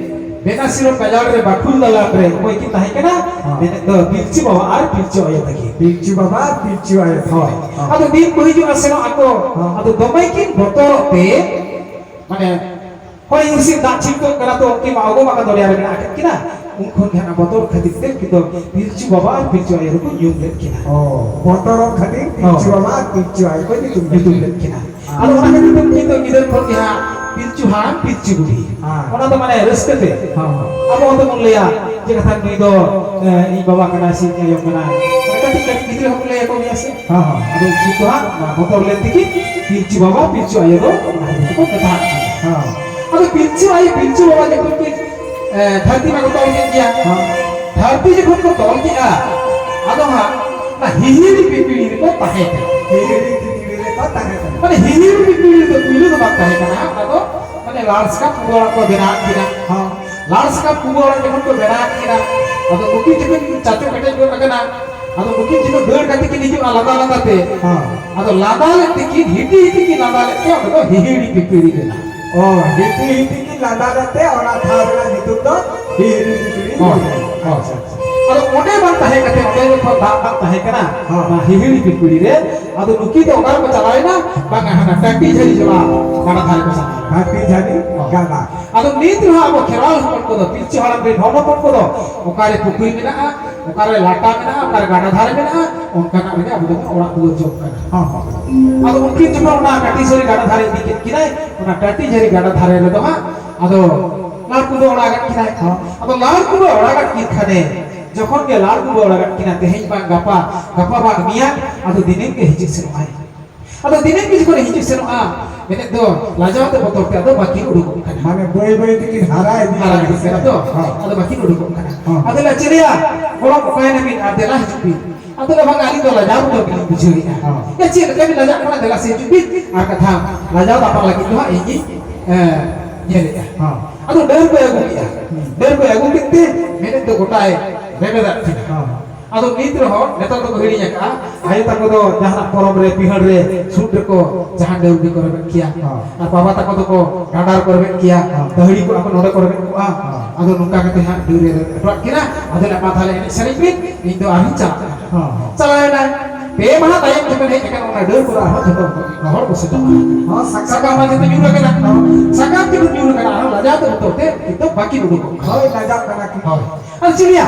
ᱵᱮᱱᱟᱥᱤᱨᱚᱱ ᱵᱟᱡᱟᱨ ᱨᱮ ᱵᱟᱠᱷᱩᱞ ᱫᱟᱞᱟᱱ ᱨᱮ ᱚᱠᱚᱭ ᱠᱤᱱ ᱛᱟᱦᱮᱸ ᱠᱟᱱᱟ? ᱦᱚᱸ᱾ ᱢᱮᱱᱮᱫ ᱫᱚ ᱯᱤᱞᱪᱩ ᱵᱟᱵᱟ ᱟᱨ ᱯᱤᱞᱪᱩ ᱟᱭᱳ ᱛᱟᱹᱠᱤᱱ᱾ ᱯᱤᱞᱪᱩ ᱵᱟᱵᱟ ᱟᱨ ᱯᱤᱞᱪᱩ ᱟᱭᱳ ᱛᱟᱹᱠᱤᱱ᱾ ᱦᱳᱭ᱾ ᱦᱚᱸ᱾ ᱟᱫᱚ ᱫᱤᱱ ᱠᱚ ᱦᱤᱡᱩᱜᱼᱟ ᱥᱮᱱᱚᱜ ᱟᱠᱚ᱾ ᱦᱚᱸ᱾ ᱟᱫᱚ ᱫᱚᱢᱮ ᱠᱤᱱ ᱵᱚᱛᱚᱨᱚᱜ ᱛᱮ, ᱢᱟᱱᱮ, ᱦᱚᱭ ᱦᱤᱸᱥᱤᱫ ᱫᱟᱜ ᱪᱷᱤᱴᱠᱟᱹᱜ ᱠᱟᱱᱟ ᱛᱚ, ᱩᱱᱠᱤᱱ ᱢᱟ ᱚᱜᱚᱢᱟᱠᱟ ᱫᱚᱨᱭᱟ ᱨᱮ ᱢᱮᱱᱟᱜ ᱟᱠᱟᱫ ᱠᱤᱱᱟ᱾ ᱩᱱ ᱠᱷᱚᱱ ᱜᱮ ᱦᱟᱸᱜ ᱵᱚᱛᱚᱨ ᱠᱷᱟᱹᱛᱤᱨ ᱛᱮ ᱩᱱᱠᱤᱱ ᱫᱚ ᱯᱤᱞᱪᱩ ᱵᱟᱵᱟ ᱟᱨ ᱯᱤᱞᱪᱩ ᱟᱭᱳ ᱫᱚᱠᱚ ᱧᱩᱢ ᱞᱮᱫ ᱠᱤᱱᱟ᱾ ᱚ, ᱵᱚᱛᱚᱨᱚᱜ ᱠᱷᱟᱹᱛᱤᱨ ᱯᱤᱞᱪᱩ ᱦᱳᱭ᱾ ᱵᱟᱵᱟ ᱟᱨ ᱯᱤᱞᱪᱩ ᱟᱭᱳ ᱠᱚ ᱧᱩᱛᱩᱢ ᱞᱮᱫ ᱧᱩᱛᱩᱢ ᱠᱤᱱᱟ᱾ ᱞᱮᱫ ᱠᱤᱱᱟ᱾ ᱦᱮᱸ᱾ ᱟᱫᱚ ᱚᱱᱟ ᱠᱷᱟᱹᱛᱤᱨ ᱛᱮ ᱩᱱᱠᱤᱱ ᱫᱚ ᱜᱤᱫᱟᱹᱨ ᱠᱷᱚᱱ ᱜᱮ ᱦᱟᱸᱜ ᱯᱤᱞᱪᱩ ᱦᱟᱲᱟᱢ, ᱯᱤᱞᱪᱩ ᱵᱩᱰᱷᱤ᱾ ᱦᱮᱸ᱾ ᱚᱱᱟ ᱫᱚ ᱢᱟᱱᱮ ᱨᱟᱹᱥᱠᱟᱹ ᱛᱮ᱾ ᱦᱮᱸ, ᱦᱮᱸ᱾ ᱟᱵᱚ ᱦᱚᱸ ᱛᱚ ᱵᱚᱱ ᱞᱟᱹᱭᱟ ᱡᱮ ᱠᱟᱛᱷᱟ ᱱᱩᱭ ᱫᱚ, ᱮ, ᱤᱧ ᱵᱟᱵᱟ ᱠᱟᱱᱟᱭ ᱥᱮ ᱤᱧ ᱟᱭᱳ ᱠᱟᱱᱟᱭ᱾ ᱢᱟᱱᱮ ᱠᱟᱹᱴᱤᱡ ᱠᱟᱹᱴᱤᱡ ᱜᱤᱫᱽᱨᱟᱹ ᱦᱚᱸᱠᱚ ᱞᱟᱹᱭ ᱟᱠᱚ ᱜᱮᱭᱟ ᱥᱮ᱾ ᱦᱮᱸ, ᱦᱮᱸ᱾ ᱟᱫᱚ ᱩᱱᱠᱤᱱ ᱫᱚ ᱦᱟᱸᱜ ᱚᱱᱟ ᱵᱚᱛᱚᱨ ᱞᱮᱱ ᱛᱮᱠᱤᱱ ᱯᱤᱞᱪᱩ ᱵᱟᱵᱟ, ᱯᱤᱞᱪᱩ ᱟᱭᱳ ᱫᱚ ᱚᱱᱟ ᱠᱷᱟᱹᱛᱤᱨ ᱛᱮᱠᱚ ᱢᱮᱛᱟᱜ ᱠᱤᱱᱟ᱾ ᱦᱮᱸ᱾ ᱟᱫᱚ ᱯᱤᱞᱪᱩ ᱟᱭᱳ, ᱯᱤᱞᱪᱩ ᱵᱟᱵᱟ ᱡᱚᱠᱷᱚᱱ ᱠᱤᱱ, ᱮ, ᱫᱷᱟᱹᱨᱛᱤ ᱢᱟ ᱠᱚ ᱛᱚᱞ ᱠᱮᱫ ᱜᱮᱭᱟ᱾ ᱦᱮᱸ᱾ ᱫᱷᱟᱹᱨᱛᱤ ᱡᱚᱠᱷᱚᱱ ᱠᱚ ᱛᱚᱞ ᱠᱮᱫᱼᱟ, ᱟᱫᱚ ᱦᱟᱸᱜ ᱚᱱᱟ ᱦᱤᱦᱤᱲᱤ ᱯᱤᱯᱤᱲᱤ ᱨᱮᱠᱚ ᱛᱟᱦᱮᱸ ᱠᱟᱱᱟ᱾ ᱦᱤᱦᱤᱲᱤ ᱯᱤᱯᱤᱲᱤ ᱨᱮᱠᱚ ᱛᱟᱦᱮᱸ ᱠᱟᱱᱟ᱾ ᱢᱟᱱᱮ ᱦᱤᱦᱤᱲᱤ ᱯᱤᱯᱤᱲᱤ ᱨᱮᱫᱚ ᱯᱩᱭᱞᱩ ᱫᱚ ᱵᱟᱝ ᱛᱟᱦᱮᱸ ᱠᱟᱱᱟ, ᱚᱱᱟ ᱫᱚ ᱢᱟᱱᱮ ᱞᱟᱲᱥᱠᱟ ᱯᱩᱵᱟᱹ ᱚᱲᱟᱜ ᱠᱚ ᱵᱮᱱᱟᱣ ᱠᱮᱫᱟ᱾ ᱦᱮᱸ᱾ ᱞᱟᱲᱥᱠᱟ ᱯᱩᱵᱟᱹ ᱚᱲᱟᱜ ᱡᱚᱠᱷᱚᱱ ᱠᱚ ᱵᱮᱱᱟᱣ ᱠᱮᱫᱟ, ᱟᱫᱚ ᱱᱩᱠᱤᱱ ᱡᱚᱠᱷᱚᱱ ᱪᱟᱪᱚ ᱠᱮᱴᱮᱡ ᱜᱚᱫ ᱟᱠᱟᱱᱟ, ᱟᱫᱚ ᱱᱩᱠᱤᱱ ᱡᱚᱠᱷᱚᱱ ᱫᱟᱹᱲ ᱠᱟᱛᱮ ᱠᱤᱱ ᱦᱤᱡᱩᱜᱼᱟ ᱞᱟᱸᱫᱟ ᱞᱟᱸᱫᱟ ᱛᱮ, ᱦᱮᱸ᱾ ᱟᱫᱚ ᱞᱟᱸᱫᱟ ᱞᱮᱫ ᱛᱮᱠᱤᱱ, ᱦᱤᱴᱤ ᱦᱤᱴᱤ ᱠᱤᱱ ᱞᱟᱸᱫᱟ ᱞᱮᱫ ᱛᱮ ᱚᱸᱰᱮ ᱫᱚ ᱦᱤᱦᱤᱲᱤ ᱯᱤᱯᱤᱲᱤ ᱞᱮᱱᱟ᱾ ᱚ, ᱦᱤᱴᱤ ᱦᱤᱴᱤ ᱠᱤᱱ ᱞᱟᱸᱫᱟ ᱞᱮᱫ ᱛᱮ ᱚᱱᱟ ᱴᱷᱟᱶ ᱨᱮᱱᱟᱜ ᱧᱩᱛᱩᱢ ᱫᱚ ᱦᱤᱦᱤᱲᱤ ᱯᱤᱯᱤᱲᱤ ᱦᱳᱭ, ᱦᱩᱭ ᱮᱱᱟ᱾ ᱦᱳᱭ᱾ ᱟᱪᱪᱷᱟ, ᱟᱪᱪᱷᱟ᱾ ᱟᱫᱚ ᱚᱸᱰᱮ ᱵᱟᱝ ᱛᱟᱦᱮᱸ ᱠᱟᱛᱮ, ᱚᱸᱰᱮ ᱡᱚᱠᱷᱚᱱ ᱫᱟᱜ ᱵᱟᱝ ᱛᱟᱦᱮᱸ ᱠᱟᱱᱟ, ᱦᱚᱸ᱾ ᱚᱱᱟ ᱦᱤᱦᱤᱲᱤ ᱯᱤᱯᱤᱲᱤ ᱨᱮ, ᱟᱫᱚ ᱱᱩᱠᱤᱱ ᱫᱚ ᱚᱠᱟ ᱨᱮᱠᱚ ᱪᱟᱞᱟᱣ ᱮᱱᱟ? ᱵᱟᱝᱟ, ᱦᱟᱱᱟ ᱴᱟᱹᱴᱤ ᱡᱷᱟᱹᱨᱤ ᱡᱚᱞᱟ ᱜᱟᱰᱟ ᱫᱷᱟᱨᱮ ᱠᱚ ᱪᱟᱞᱟᱣ ᱮᱱᱟ᱾ ᱴᱟᱹᱴᱤ ᱡᱷᱟᱹᱨᱤ ᱦᱚᱸ᱾ ᱜᱟᱰᱟ᱾ ᱟᱫᱚ ᱱᱤᱛ ᱨᱮᱦᱚᱸ ᱟᱵᱚ ᱠᱷᱮᱨᱣᱟᱞ ᱦᱚᱯᱚᱱ ᱠᱚᱫᱚ, ᱯᱤᱞᱪᱩ ᱦᱟᱲᱟᱢ ᱨᱮᱱ ᱦᱚᱱ ᱦᱚᱯᱚᱱ ᱠᱚᱫᱚ, ᱚᱠᱟᱨᱮ ᱯᱩᱠᱷᱨᱤ ᱢᱮᱱᱟᱜᱼᱟ, ᱚᱠᱟᱨᱮ ᱞᱟᱴᱟ ᱢᱮᱱᱟᱜᱼᱟ, ᱚᱠᱟᱨᱮ ᱜᱟᱰᱟ ᱫᱷᱟᱨᱮ ᱢᱮᱱᱟᱜᱼᱟ, ᱚᱱᱠᱟᱱᱟᱜ ᱨᱮᱜᱮ ᱟᱵᱚ ᱫᱚᱵᱚᱱ ᱚᱲᱟᱜ ᱫᱩᱣᱟᱹᱨ ᱡᱚᱝ ᱠᱟᱱᱟ᱾ ᱦᱚᱸ, ᱦᱚᱸ᱾ ᱟᱫᱚ ᱩᱱᱠᱤᱱ ᱡᱚᱠᱷᱚᱱ ᱚᱱᱟ ᱴᱟᱹᱴᱤ ᱡᱷᱟᱹᱨᱤ ᱜᱟᱰᱟ ᱫᱷᱟᱨᱮ ᱤᱫᱤ ᱠᱮᱫ ᱠᱤᱱᱟᱭ, ᱚᱱᱟ ᱴᱟᱹᱴᱤ ᱡᱷᱟᱹᱨᱤ ᱜᱟᱰᱟ ᱫᱷᱟᱨᱮ ᱨᱮᱫᱚ ᱦᱟᱸᱜ ᱟᱫᱚ ᱞᱟᱲ ᱠᱩᱢᱵᱟᱹ ᱚᱲᱟᱜᱟᱫ ᱠᱤᱱᱟᱭ᱾ ᱦᱚᱸ᱾ ᱟᱫᱚ ᱞᱟᱲ ᱠᱩᱢᱵᱟᱹ ᱚᱲᱟᱜᱟᱫ ᱠᱤᱱ ᱠᱷᱟᱱᱮ, ᱡᱚᱠᱷᱚᱱ ᱜᱮ ᱞᱟᱲ ᱠᱩᱢᱵᱟᱹ ᱚᱲᱟᱜᱟᱫ ᱠᱤᱱᱟ, ᱛᱮᱦᱮᱧ ᱵᱟᱝ ᱜᱟᱯᱟ, ᱜᱟᱯᱟ ᱵᱟᱝ ᱢᱮᱭᱟᱝ, ᱟᱫᱚ ᱫᱤᱱᱟᱹᱢ ᱜᱮ ᱦᱤᱡᱩᱜ ᱥᱮᱱᱚᱜ ᱟᱭ᱾ ᱟᱫᱚ ᱫᱤᱱᱟᱹᱢ ᱜᱮ ᱡᱚᱠᱷᱚᱱ ᱦᱤᱡᱩᱜ ᱥᱮᱱᱚᱜᱼᱟ, ᱢᱮᱱᱮᱫ ᱫᱚ ᱞᱟᱡᱟᱣ ᱛᱮ ᱵᱚᱛᱚᱨ ᱛᱮ ᱟᱫᱚ ᱵᱟᱹᱠᱤᱱ ᱩᱰᱩᱠᱚᱜ ᱠᱟᱱᱟ᱾ ᱢᱟᱱᱮ ᱵᱟᱹᱭ ᱵᱟᱹᱭ ᱛᱮᱠᱤᱱ ᱦᱟᱨᱟ ᱤᱫᱤᱜ ᱦᱟᱨᱟ ᱠᱟᱱᱟ᱾ ᱤᱫᱤᱜ ᱠᱟᱱᱟ ᱛᱚ, ᱦᱚᱸ᱾ ᱟᱫᱚ ᱵᱟᱹᱠᱤᱱ ᱩᱰᱩᱠᱚᱜ ᱠᱟᱱᱟ᱾ ᱦᱚᱸ᱾ ᱟᱫᱚ ᱞᱮ ᱪᱮᱞᱮᱭᱟ, ᱜᱚᱲᱚᱢ ᱚᱠᱟᱭᱮᱱᱟ ᱵᱤᱱ? ᱟᱨ ᱫᱮᱞᱟ ᱦᱤᱡᱩᱜ ᱵᱤᱱ᱾ ᱟᱫᱚ ᱞᱮ ᱵᱟᱝᱟ, ᱟᱹᱞᱤᱧ ᱫᱚ ᱞᱟᱡᱟᱣ ᱵᱚᱛᱚᱨ ᱜᱮᱞᱤᱧ ᱵᱩᱡᱷᱟᱹᱣᱮᱫᱼᱟ᱾ ᱦᱚᱸ᱾ ᱮ, ᱪᱮᱫ ᱞᱮᱠᱟ ᱵᱤᱱ ᱞᱟᱡᱟᱜ ᱠᱟᱱᱟ? ᱫᱮᱞᱟ ᱥᱮ ᱦᱤᱡᱩᱜ ᱵᱤᱱ, ᱟᱨ ᱠᱟᱛᱷᱟ ᱞᱟᱡᱟᱣ ᱫᱟᱯᱟᱞ ᱞᱟᱹᱜᱤᱫ ᱫᱚ ᱦᱟᱸᱜ ᱤᱧ ᱜᱤᱧ, ᱮ, ᱧᱮᱞᱮᱫᱼᱟ᱾ ᱦᱚᱸ᱾ ᱟᱫᱚ ᱰᱟᱹᱨ ᱠᱚᱭ ᱟᱹᱜᱩ ᱠᱮᱫᱼᱟ᱾ ᱦᱩᱸ᱾ ᱰᱟᱹᱨ ᱠᱚᱭ ᱟᱹᱜᱩ ᱠᱮᱫ ᱛᱮ ᱢᱮᱱᱮᱫ ᱫᱚ ᱜᱚᱴᱟᱭ ᱨᱮᱵᱮᱫᱟᱜ ᱠᱤᱱᱟ᱾ ᱦᱚᱸ᱾ ᱟᱫᱚ ᱱᱤᱛ ᱨᱮᱦᱚᱸ ᱱᱮᱛᱟᱨ ᱫᱚᱠᱚ ᱦᱤᱲᱤᱧ ᱟᱠᱟᱫᱼᱟ᱾ ᱟᱭᱳ ᱛᱟᱠᱚ ᱫᱚ ᱡᱟᱦᱟᱱᱟᱜ ᱯᱚᱨᱚᱵᱽ ᱨᱮ, ᱵᱤᱦᱟᱹᱲ ᱨᱮ, ᱥᱩᱫ ᱨᱮᱠᱚ ᱡᱟᱦᱟᱸ ᱰᱟᱹᱨ ᱜᱮᱠᱚ ᱨᱮᱵᱮᱫ ᱠᱮᱭᱟ᱾ ᱦᱚᱸ᱾ ᱟᱨ ᱵᱟᱵᱟ ᱛᱟᱠᱚ ᱫᱚᱠᱚ ᱰᱟᱸᱰᱟ ᱨᱮᱠᱚ ᱨᱮᱵᱮᱫ ᱠᱮᱭᱟ, ᱦᱚᱸ᱾ ᱫᱟᱹᱦᱲᱤ ᱠᱚ ᱟᱠᱚ ᱱᱚᱰᱮ ᱠᱚ ᱨᱮᱵᱮᱫ ᱠᱚᱜᱼᱟ᱾ ᱦᱚᱸ᱾ ᱟᱫᱚ ᱱᱚᱝᱠᱟ ᱠᱟᱛᱮ ᱦᱟᱸᱜ ᱰᱟᱹᱨ ᱮ ᱨᱮᱵᱮᱫ ᱦᱚᱴᱚᱣᱟᱫ ᱠᱤᱱᱟ᱾ ᱟᱫᱚ ᱞᱮ, "ᱢᱟ ᱛᱟᱦᱞᱮ ᱮᱱᱮᱡ ᱥᱮᱨᱮᱧ ᱵᱤᱱ, ᱤᱧ ᱫᱚ ᱟᱨᱦᱚᱸᱧ ᱪᱟᱞᱟᱜ ᱠᱟᱱᱟ᱾" ᱦᱚᱸ, ᱦᱚᱸ᱾ ᱪᱟᱞᱟᱣ ᱮᱱᱟᱭ᱾ ᱯᱮ ᱢᱟᱦᱟ ᱛᱟᱭᱚᱢ ᱡᱚᱠᱷᱚᱱ ᱦᱮᱡ ᱟᱠᱟᱱᱟ, ᱚᱱᱟ ᱰᱟᱹᱨ ᱠᱚᱨᱮ ᱟᱨᱦᱚᱸ ᱡᱚᱛᱚ ᱦᱚᱲ ᱠᱚ ᱥᱮᱴᱮᱨ ᱟᱠᱟᱱᱟ᱾ ᱦᱚᱸ, ᱥᱟᱠᱟᱢ ᱥᱟᱠᱟᱢ ᱢᱟ ᱡᱚᱛᱚ ᱧᱩᱨ ᱟᱠᱟᱱᱟ᱾ ᱦᱚᱸ᱾ ᱥᱟᱠᱟᱢ ᱡᱚᱛᱚ ᱧᱩᱨ ᱟᱠᱟᱱᱟ, ᱟᱨᱦᱚᱸ ᱞᱟᱡᱟᱣ ᱛᱮ ᱵᱚᱛᱚᱨ ᱛᱮ ᱱᱤᱛ ᱫᱚ ᱵᱟᱹᱠᱤᱱ ᱩᱰᱩᱠᱚᱜ ᱠᱟᱱᱟ᱾ ᱦᱳᱭ, ᱞᱟᱡᱟᱜ ᱠᱟᱱᱟ ᱠᱤᱱ᱾ ᱦᱳᱭ᱾ ᱟᱨ ᱪᱮᱫ ᱞᱟᱹᱭᱟ?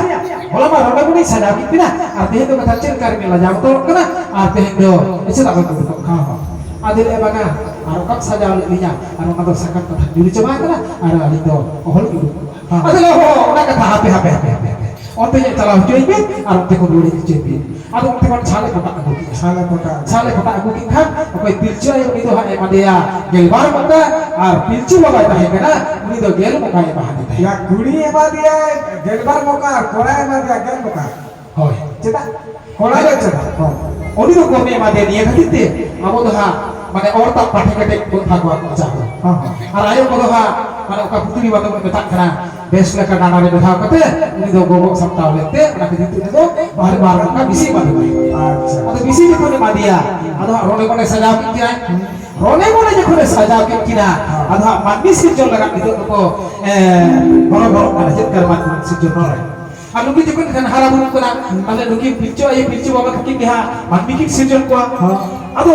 ᱦᱚᱞᱟ ᱢᱟ ᱨᱚᱰᱚ ᱵᱚᱰᱚᱧ ᱥᱟᱡᱟᱣ ᱠᱮᱫ ᱵᱤᱱᱟ, ᱟᱨ ᱛᱮᱦᱮᱧ ᱫᱚ ᱠᱟᱛᱷᱟ ᱪᱮᱫ ᱞᱮᱠᱟ ᱨᱮᱵᱤᱱ ᱞᱟᱡᱟᱣ ᱵᱚᱛᱚᱨᱚᱜ ᱠᱟᱱᱟ, ᱟᱨ ᱛᱮᱦᱮᱧ ᱫᱚ ᱪᱮᱫᱟᱜ ᱵᱟᱹᱵᱤᱱ ᱩᱰᱩᱠᱚᱜ ᱠᱟᱱᱟ? ᱦᱚᱸ, ᱦᱚᱸ᱾ ᱟᱫᱚ ᱞᱟᱹᱭᱟ, "ᱵᱟᱝᱟ, ᱟᱨ ᱚᱠᱟᱢ ᱥᱟᱡᱟᱣ ᱞᱮᱫ ᱞᱤᱧᱟ?" ᱟᱨ ᱚᱱᱟ ᱫᱚ ᱥᱟᱠᱟᱢ ᱠᱟᱛᱷᱟ ᱧᱩᱨ ᱪᱟᱵᱟ ᱟᱠᱟᱱᱟ, ᱟᱨ ᱟᱹᱞᱤᱧ ᱫᱚ ᱚᱦᱚᱞᱤᱧ ᱩᱰᱩᱠ ᱠᱚᱜᱼᱟ᱾ ᱦᱚᱸ᱾ ᱟᱫᱚ ᱞᱟᱹᱭᱟ, "ᱦᱚᱸ, ᱚᱱᱟ ᱠᱟᱛᱷᱟ ᱦᱟᱯᱮ, ᱦᱟᱯᱮ, ᱦᱟᱯᱮ, ᱦᱟᱯᱮ, ᱦᱟᱯᱮ᱾ ᱚᱱᱛᱮ ᱧᱚᱜ ᱪᱟᱞᱟᱣ ᱦᱚᱪᱚᱭ ᱵᱤᱱ, ᱟᱨ ᱚᱱᱛᱮ ᱠᱷᱚᱱ ᱵᱚᱲᱤ ᱦᱚᱪᱚᱭ ᱵᱤᱱ᱾" ᱟᱫᱚ ᱚᱱᱛᱮ ᱠᱷᱚᱱ ᱪᱷᱟᱞᱮ ᱯᱚᱴᱟᱜ ᱟᱹᱜᱩ ᱠᱮᱫᱼᱟ᱾ ᱪᱷᱟᱞᱮ ᱯᱚᱴᱟᱜ ᱟᱹᱜᱩ ᱠᱮᱫ ᱠᱷᱟᱱ, ᱚᱠᱚᱭ ᱯᱤᱞᱪᱩ ᱟᱭᱳ, ᱩᱱᱤ ᱫᱚ ᱦᱟᱸᱜ ᱮᱢᱟ ᱫᱮᱭᱟ ᱜᱮᱞᱵᱟᱨ ᱢᱚᱠᱟ, ᱟᱨ ᱯᱤᱞᱪᱩ ᱵᱟᱵᱟᱭ ᱛᱟᱦᱮᱸ ᱠᱟᱱᱟ, ᱩᱱᱤ ᱫᱚ ᱜᱮᱞ ᱢᱚᱠᱟᱭ ᱮᱢᱟ ᱦᱟᱫᱮ ᱛᱟᱦᱮᱸᱫ᱾ ᱭᱟ, ᱠᱩᱲᱤ ᱮᱢᱟ ᱫᱮᱭᱟᱭ ᱜᱮᱞᱵᱟᱨ ᱢᱚᱠᱟ, ᱟᱨ ᱠᱚᱲᱟᱭ ᱮᱢᱟ ᱫᱮᱭᱟ ᱜᱮᱞ ᱢᱚᱠᱟ᱾ ᱦᱳᱭ᱾ ᱪᱮᱫᱟᱜ? ᱠᱚᱲᱟ ᱫᱚ ᱪᱮᱫᱟᱜ? ᱦᱚᱸ᱾ ᱩᱱᱤ ᱫᱚ ᱠᱚᱢᱮ ᱮᱢᱟ ᱫᱮᱭᱟ, ᱱᱤᱭᱟᱹ ᱠᱷᱟᱹᱛᱤᱨ ᱛᱮ ᱟᱵᱚ ᱫᱚ ᱦᱟᱸᱜ, ᱢᱟᱱᱮ, ᱚᱨ ᱛᱟᱵ ᱯᱟᱴᱷᱮ ᱠᱮᱴᱮᱡ ᱵᱚᱱ ᱵᱷᱟᱜᱽᱣᱟ ᱠᱚ ᱪᱟᱥ ᱫᱚ᱾ ᱦᱚᱸ, ᱦᱚᱸ᱾ ᱟᱨ ᱟᱭᱳ ᱠᱚᱫᱚ ᱦᱟᱸᱜ, ᱢᱟᱱᱮ, ᱚᱠᱟ ᱯᱩᱛᱲᱤ ᱵᱟᱸᱫᱚ ᱵᱚᱱ ᱢᱮᱛᱟᱜ ᱠᱟᱱᱟ, ᱵᱮᱥ ᱞᱮᱠᱟ ᱰᱟᱸᱰᱟ ᱨᱮ ᱵᱮᱫᱷᱟᱣ ᱠᱟᱛᱮ ᱩᱱᱤ ᱫᱚ ᱜᱚᱜᱚ ᱥᱟᱢᱴᱟᱣ ᱞᱮᱱᱛᱮ, ᱚᱱᱟ ᱠᱷᱟᱹᱛᱤᱨ ᱛᱮ ᱩᱱᱤ ᱫᱚ ᱵᱟᱨ ᱵᱟᱨ ᱚᱱᱠᱟ ᱵᱤᱥᱤ ᱮᱢᱟ ᱫᱮᱭᱟ᱾ ᱟᱪᱪᱷᱟ᱾ ᱟᱫᱚ ᱵᱤᱥᱤ ᱡᱚᱠᱷᱚᱱ ᱮᱢᱟ ᱫᱮᱭᱟ, ᱟᱫᱚ ᱦᱟᱸᱜ ᱨᱚᱰᱮ ᱢᱚᱱᱮ ᱥᱟᱡᱟᱣ ᱠᱮᱫ ᱠᱤᱱᱟᱭ᱾ ᱨᱚᱰᱮ ᱢᱚᱱᱮ ᱡᱚᱠᱷᱚᱱᱮ ᱥᱟᱡᱟᱣ ᱠᱮᱫ ᱠᱤᱱᱟ, ᱟᱫᱚ ᱦᱟᱸᱜ ᱢᱟᱹᱱᱢᱤ ᱥᱤᱨᱡᱚᱱ ᱞᱟᱜᱟᱫ ᱱᱤᱛᱚᱜ ᱫᱚᱠᱚ, ᱮ, ᱦᱚᱨᱚ ᱵᱚᱨᱚᱜ ᱠᱟᱱᱟ, ᱪᱮᱫ ᱞᱮᱠᱟ ᱢᱟᱹᱱᱢᱤ ᱥᱤᱨᱡᱚᱱ ᱠᱟᱱᱟ᱾ ᱟᱨ ᱱᱩᱠᱤᱱ ᱡᱚᱠᱷᱚᱱ ᱠᱷᱟᱱ ᱦᱟᱨᱟ ᱵᱩᱨᱩᱜ ᱠᱟᱱᱟ, ᱛᱟᱦᱞᱮ ᱱᱩᱠᱤᱱ ᱯᱤᱞᱪᱩ ᱟᱭᱳ ᱯᱤᱞᱪᱩ ᱵᱟᱵᱟ ᱠᱷᱟᱹᱛᱤᱨ ᱜᱮ ᱦᱟᱸᱜ ᱢᱟᱹᱱᱢᱤ ᱠᱤᱱ ᱥᱤᱨᱡᱚᱱ ᱠᱚᱣᱟ᱾ ᱦᱚᱸ᱾ ᱟᱫᱚ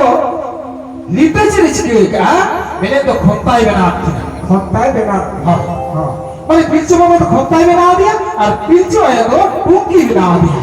literature ᱮ ᱪᱤᱠᱟᱹ ᱠᱟᱜᱼᱟ, ᱢᱮᱱᱮᱫ ᱫᱚ ᱠᱷᱚᱱᱛᱟᱭ ᱵᱮᱱᱟᱣ ᱠᱤᱱᱟ᱾ ᱠᱷᱚᱱᱛᱟᱭ ᱵᱮᱱᱟᱣ᱾ ᱦᱚᱸ᱾ ᱦᱚᱸ᱾ ᱢᱟᱱᱮ ᱯᱤᱞᱪᱩ ᱵᱟᱵᱟ ᱫᱚ ᱠᱷᱚᱱᱛᱟᱭ ᱵᱮᱱᱟᱣ ᱫᱮᱭᱟ ᱟᱨ ᱯᱤᱞᱪᱩ ᱟᱭᱳ ᱫᱚ ᱴᱩᱝᱠᱤ ᱵᱮᱱᱟᱣ ᱫᱮᱭᱟ᱾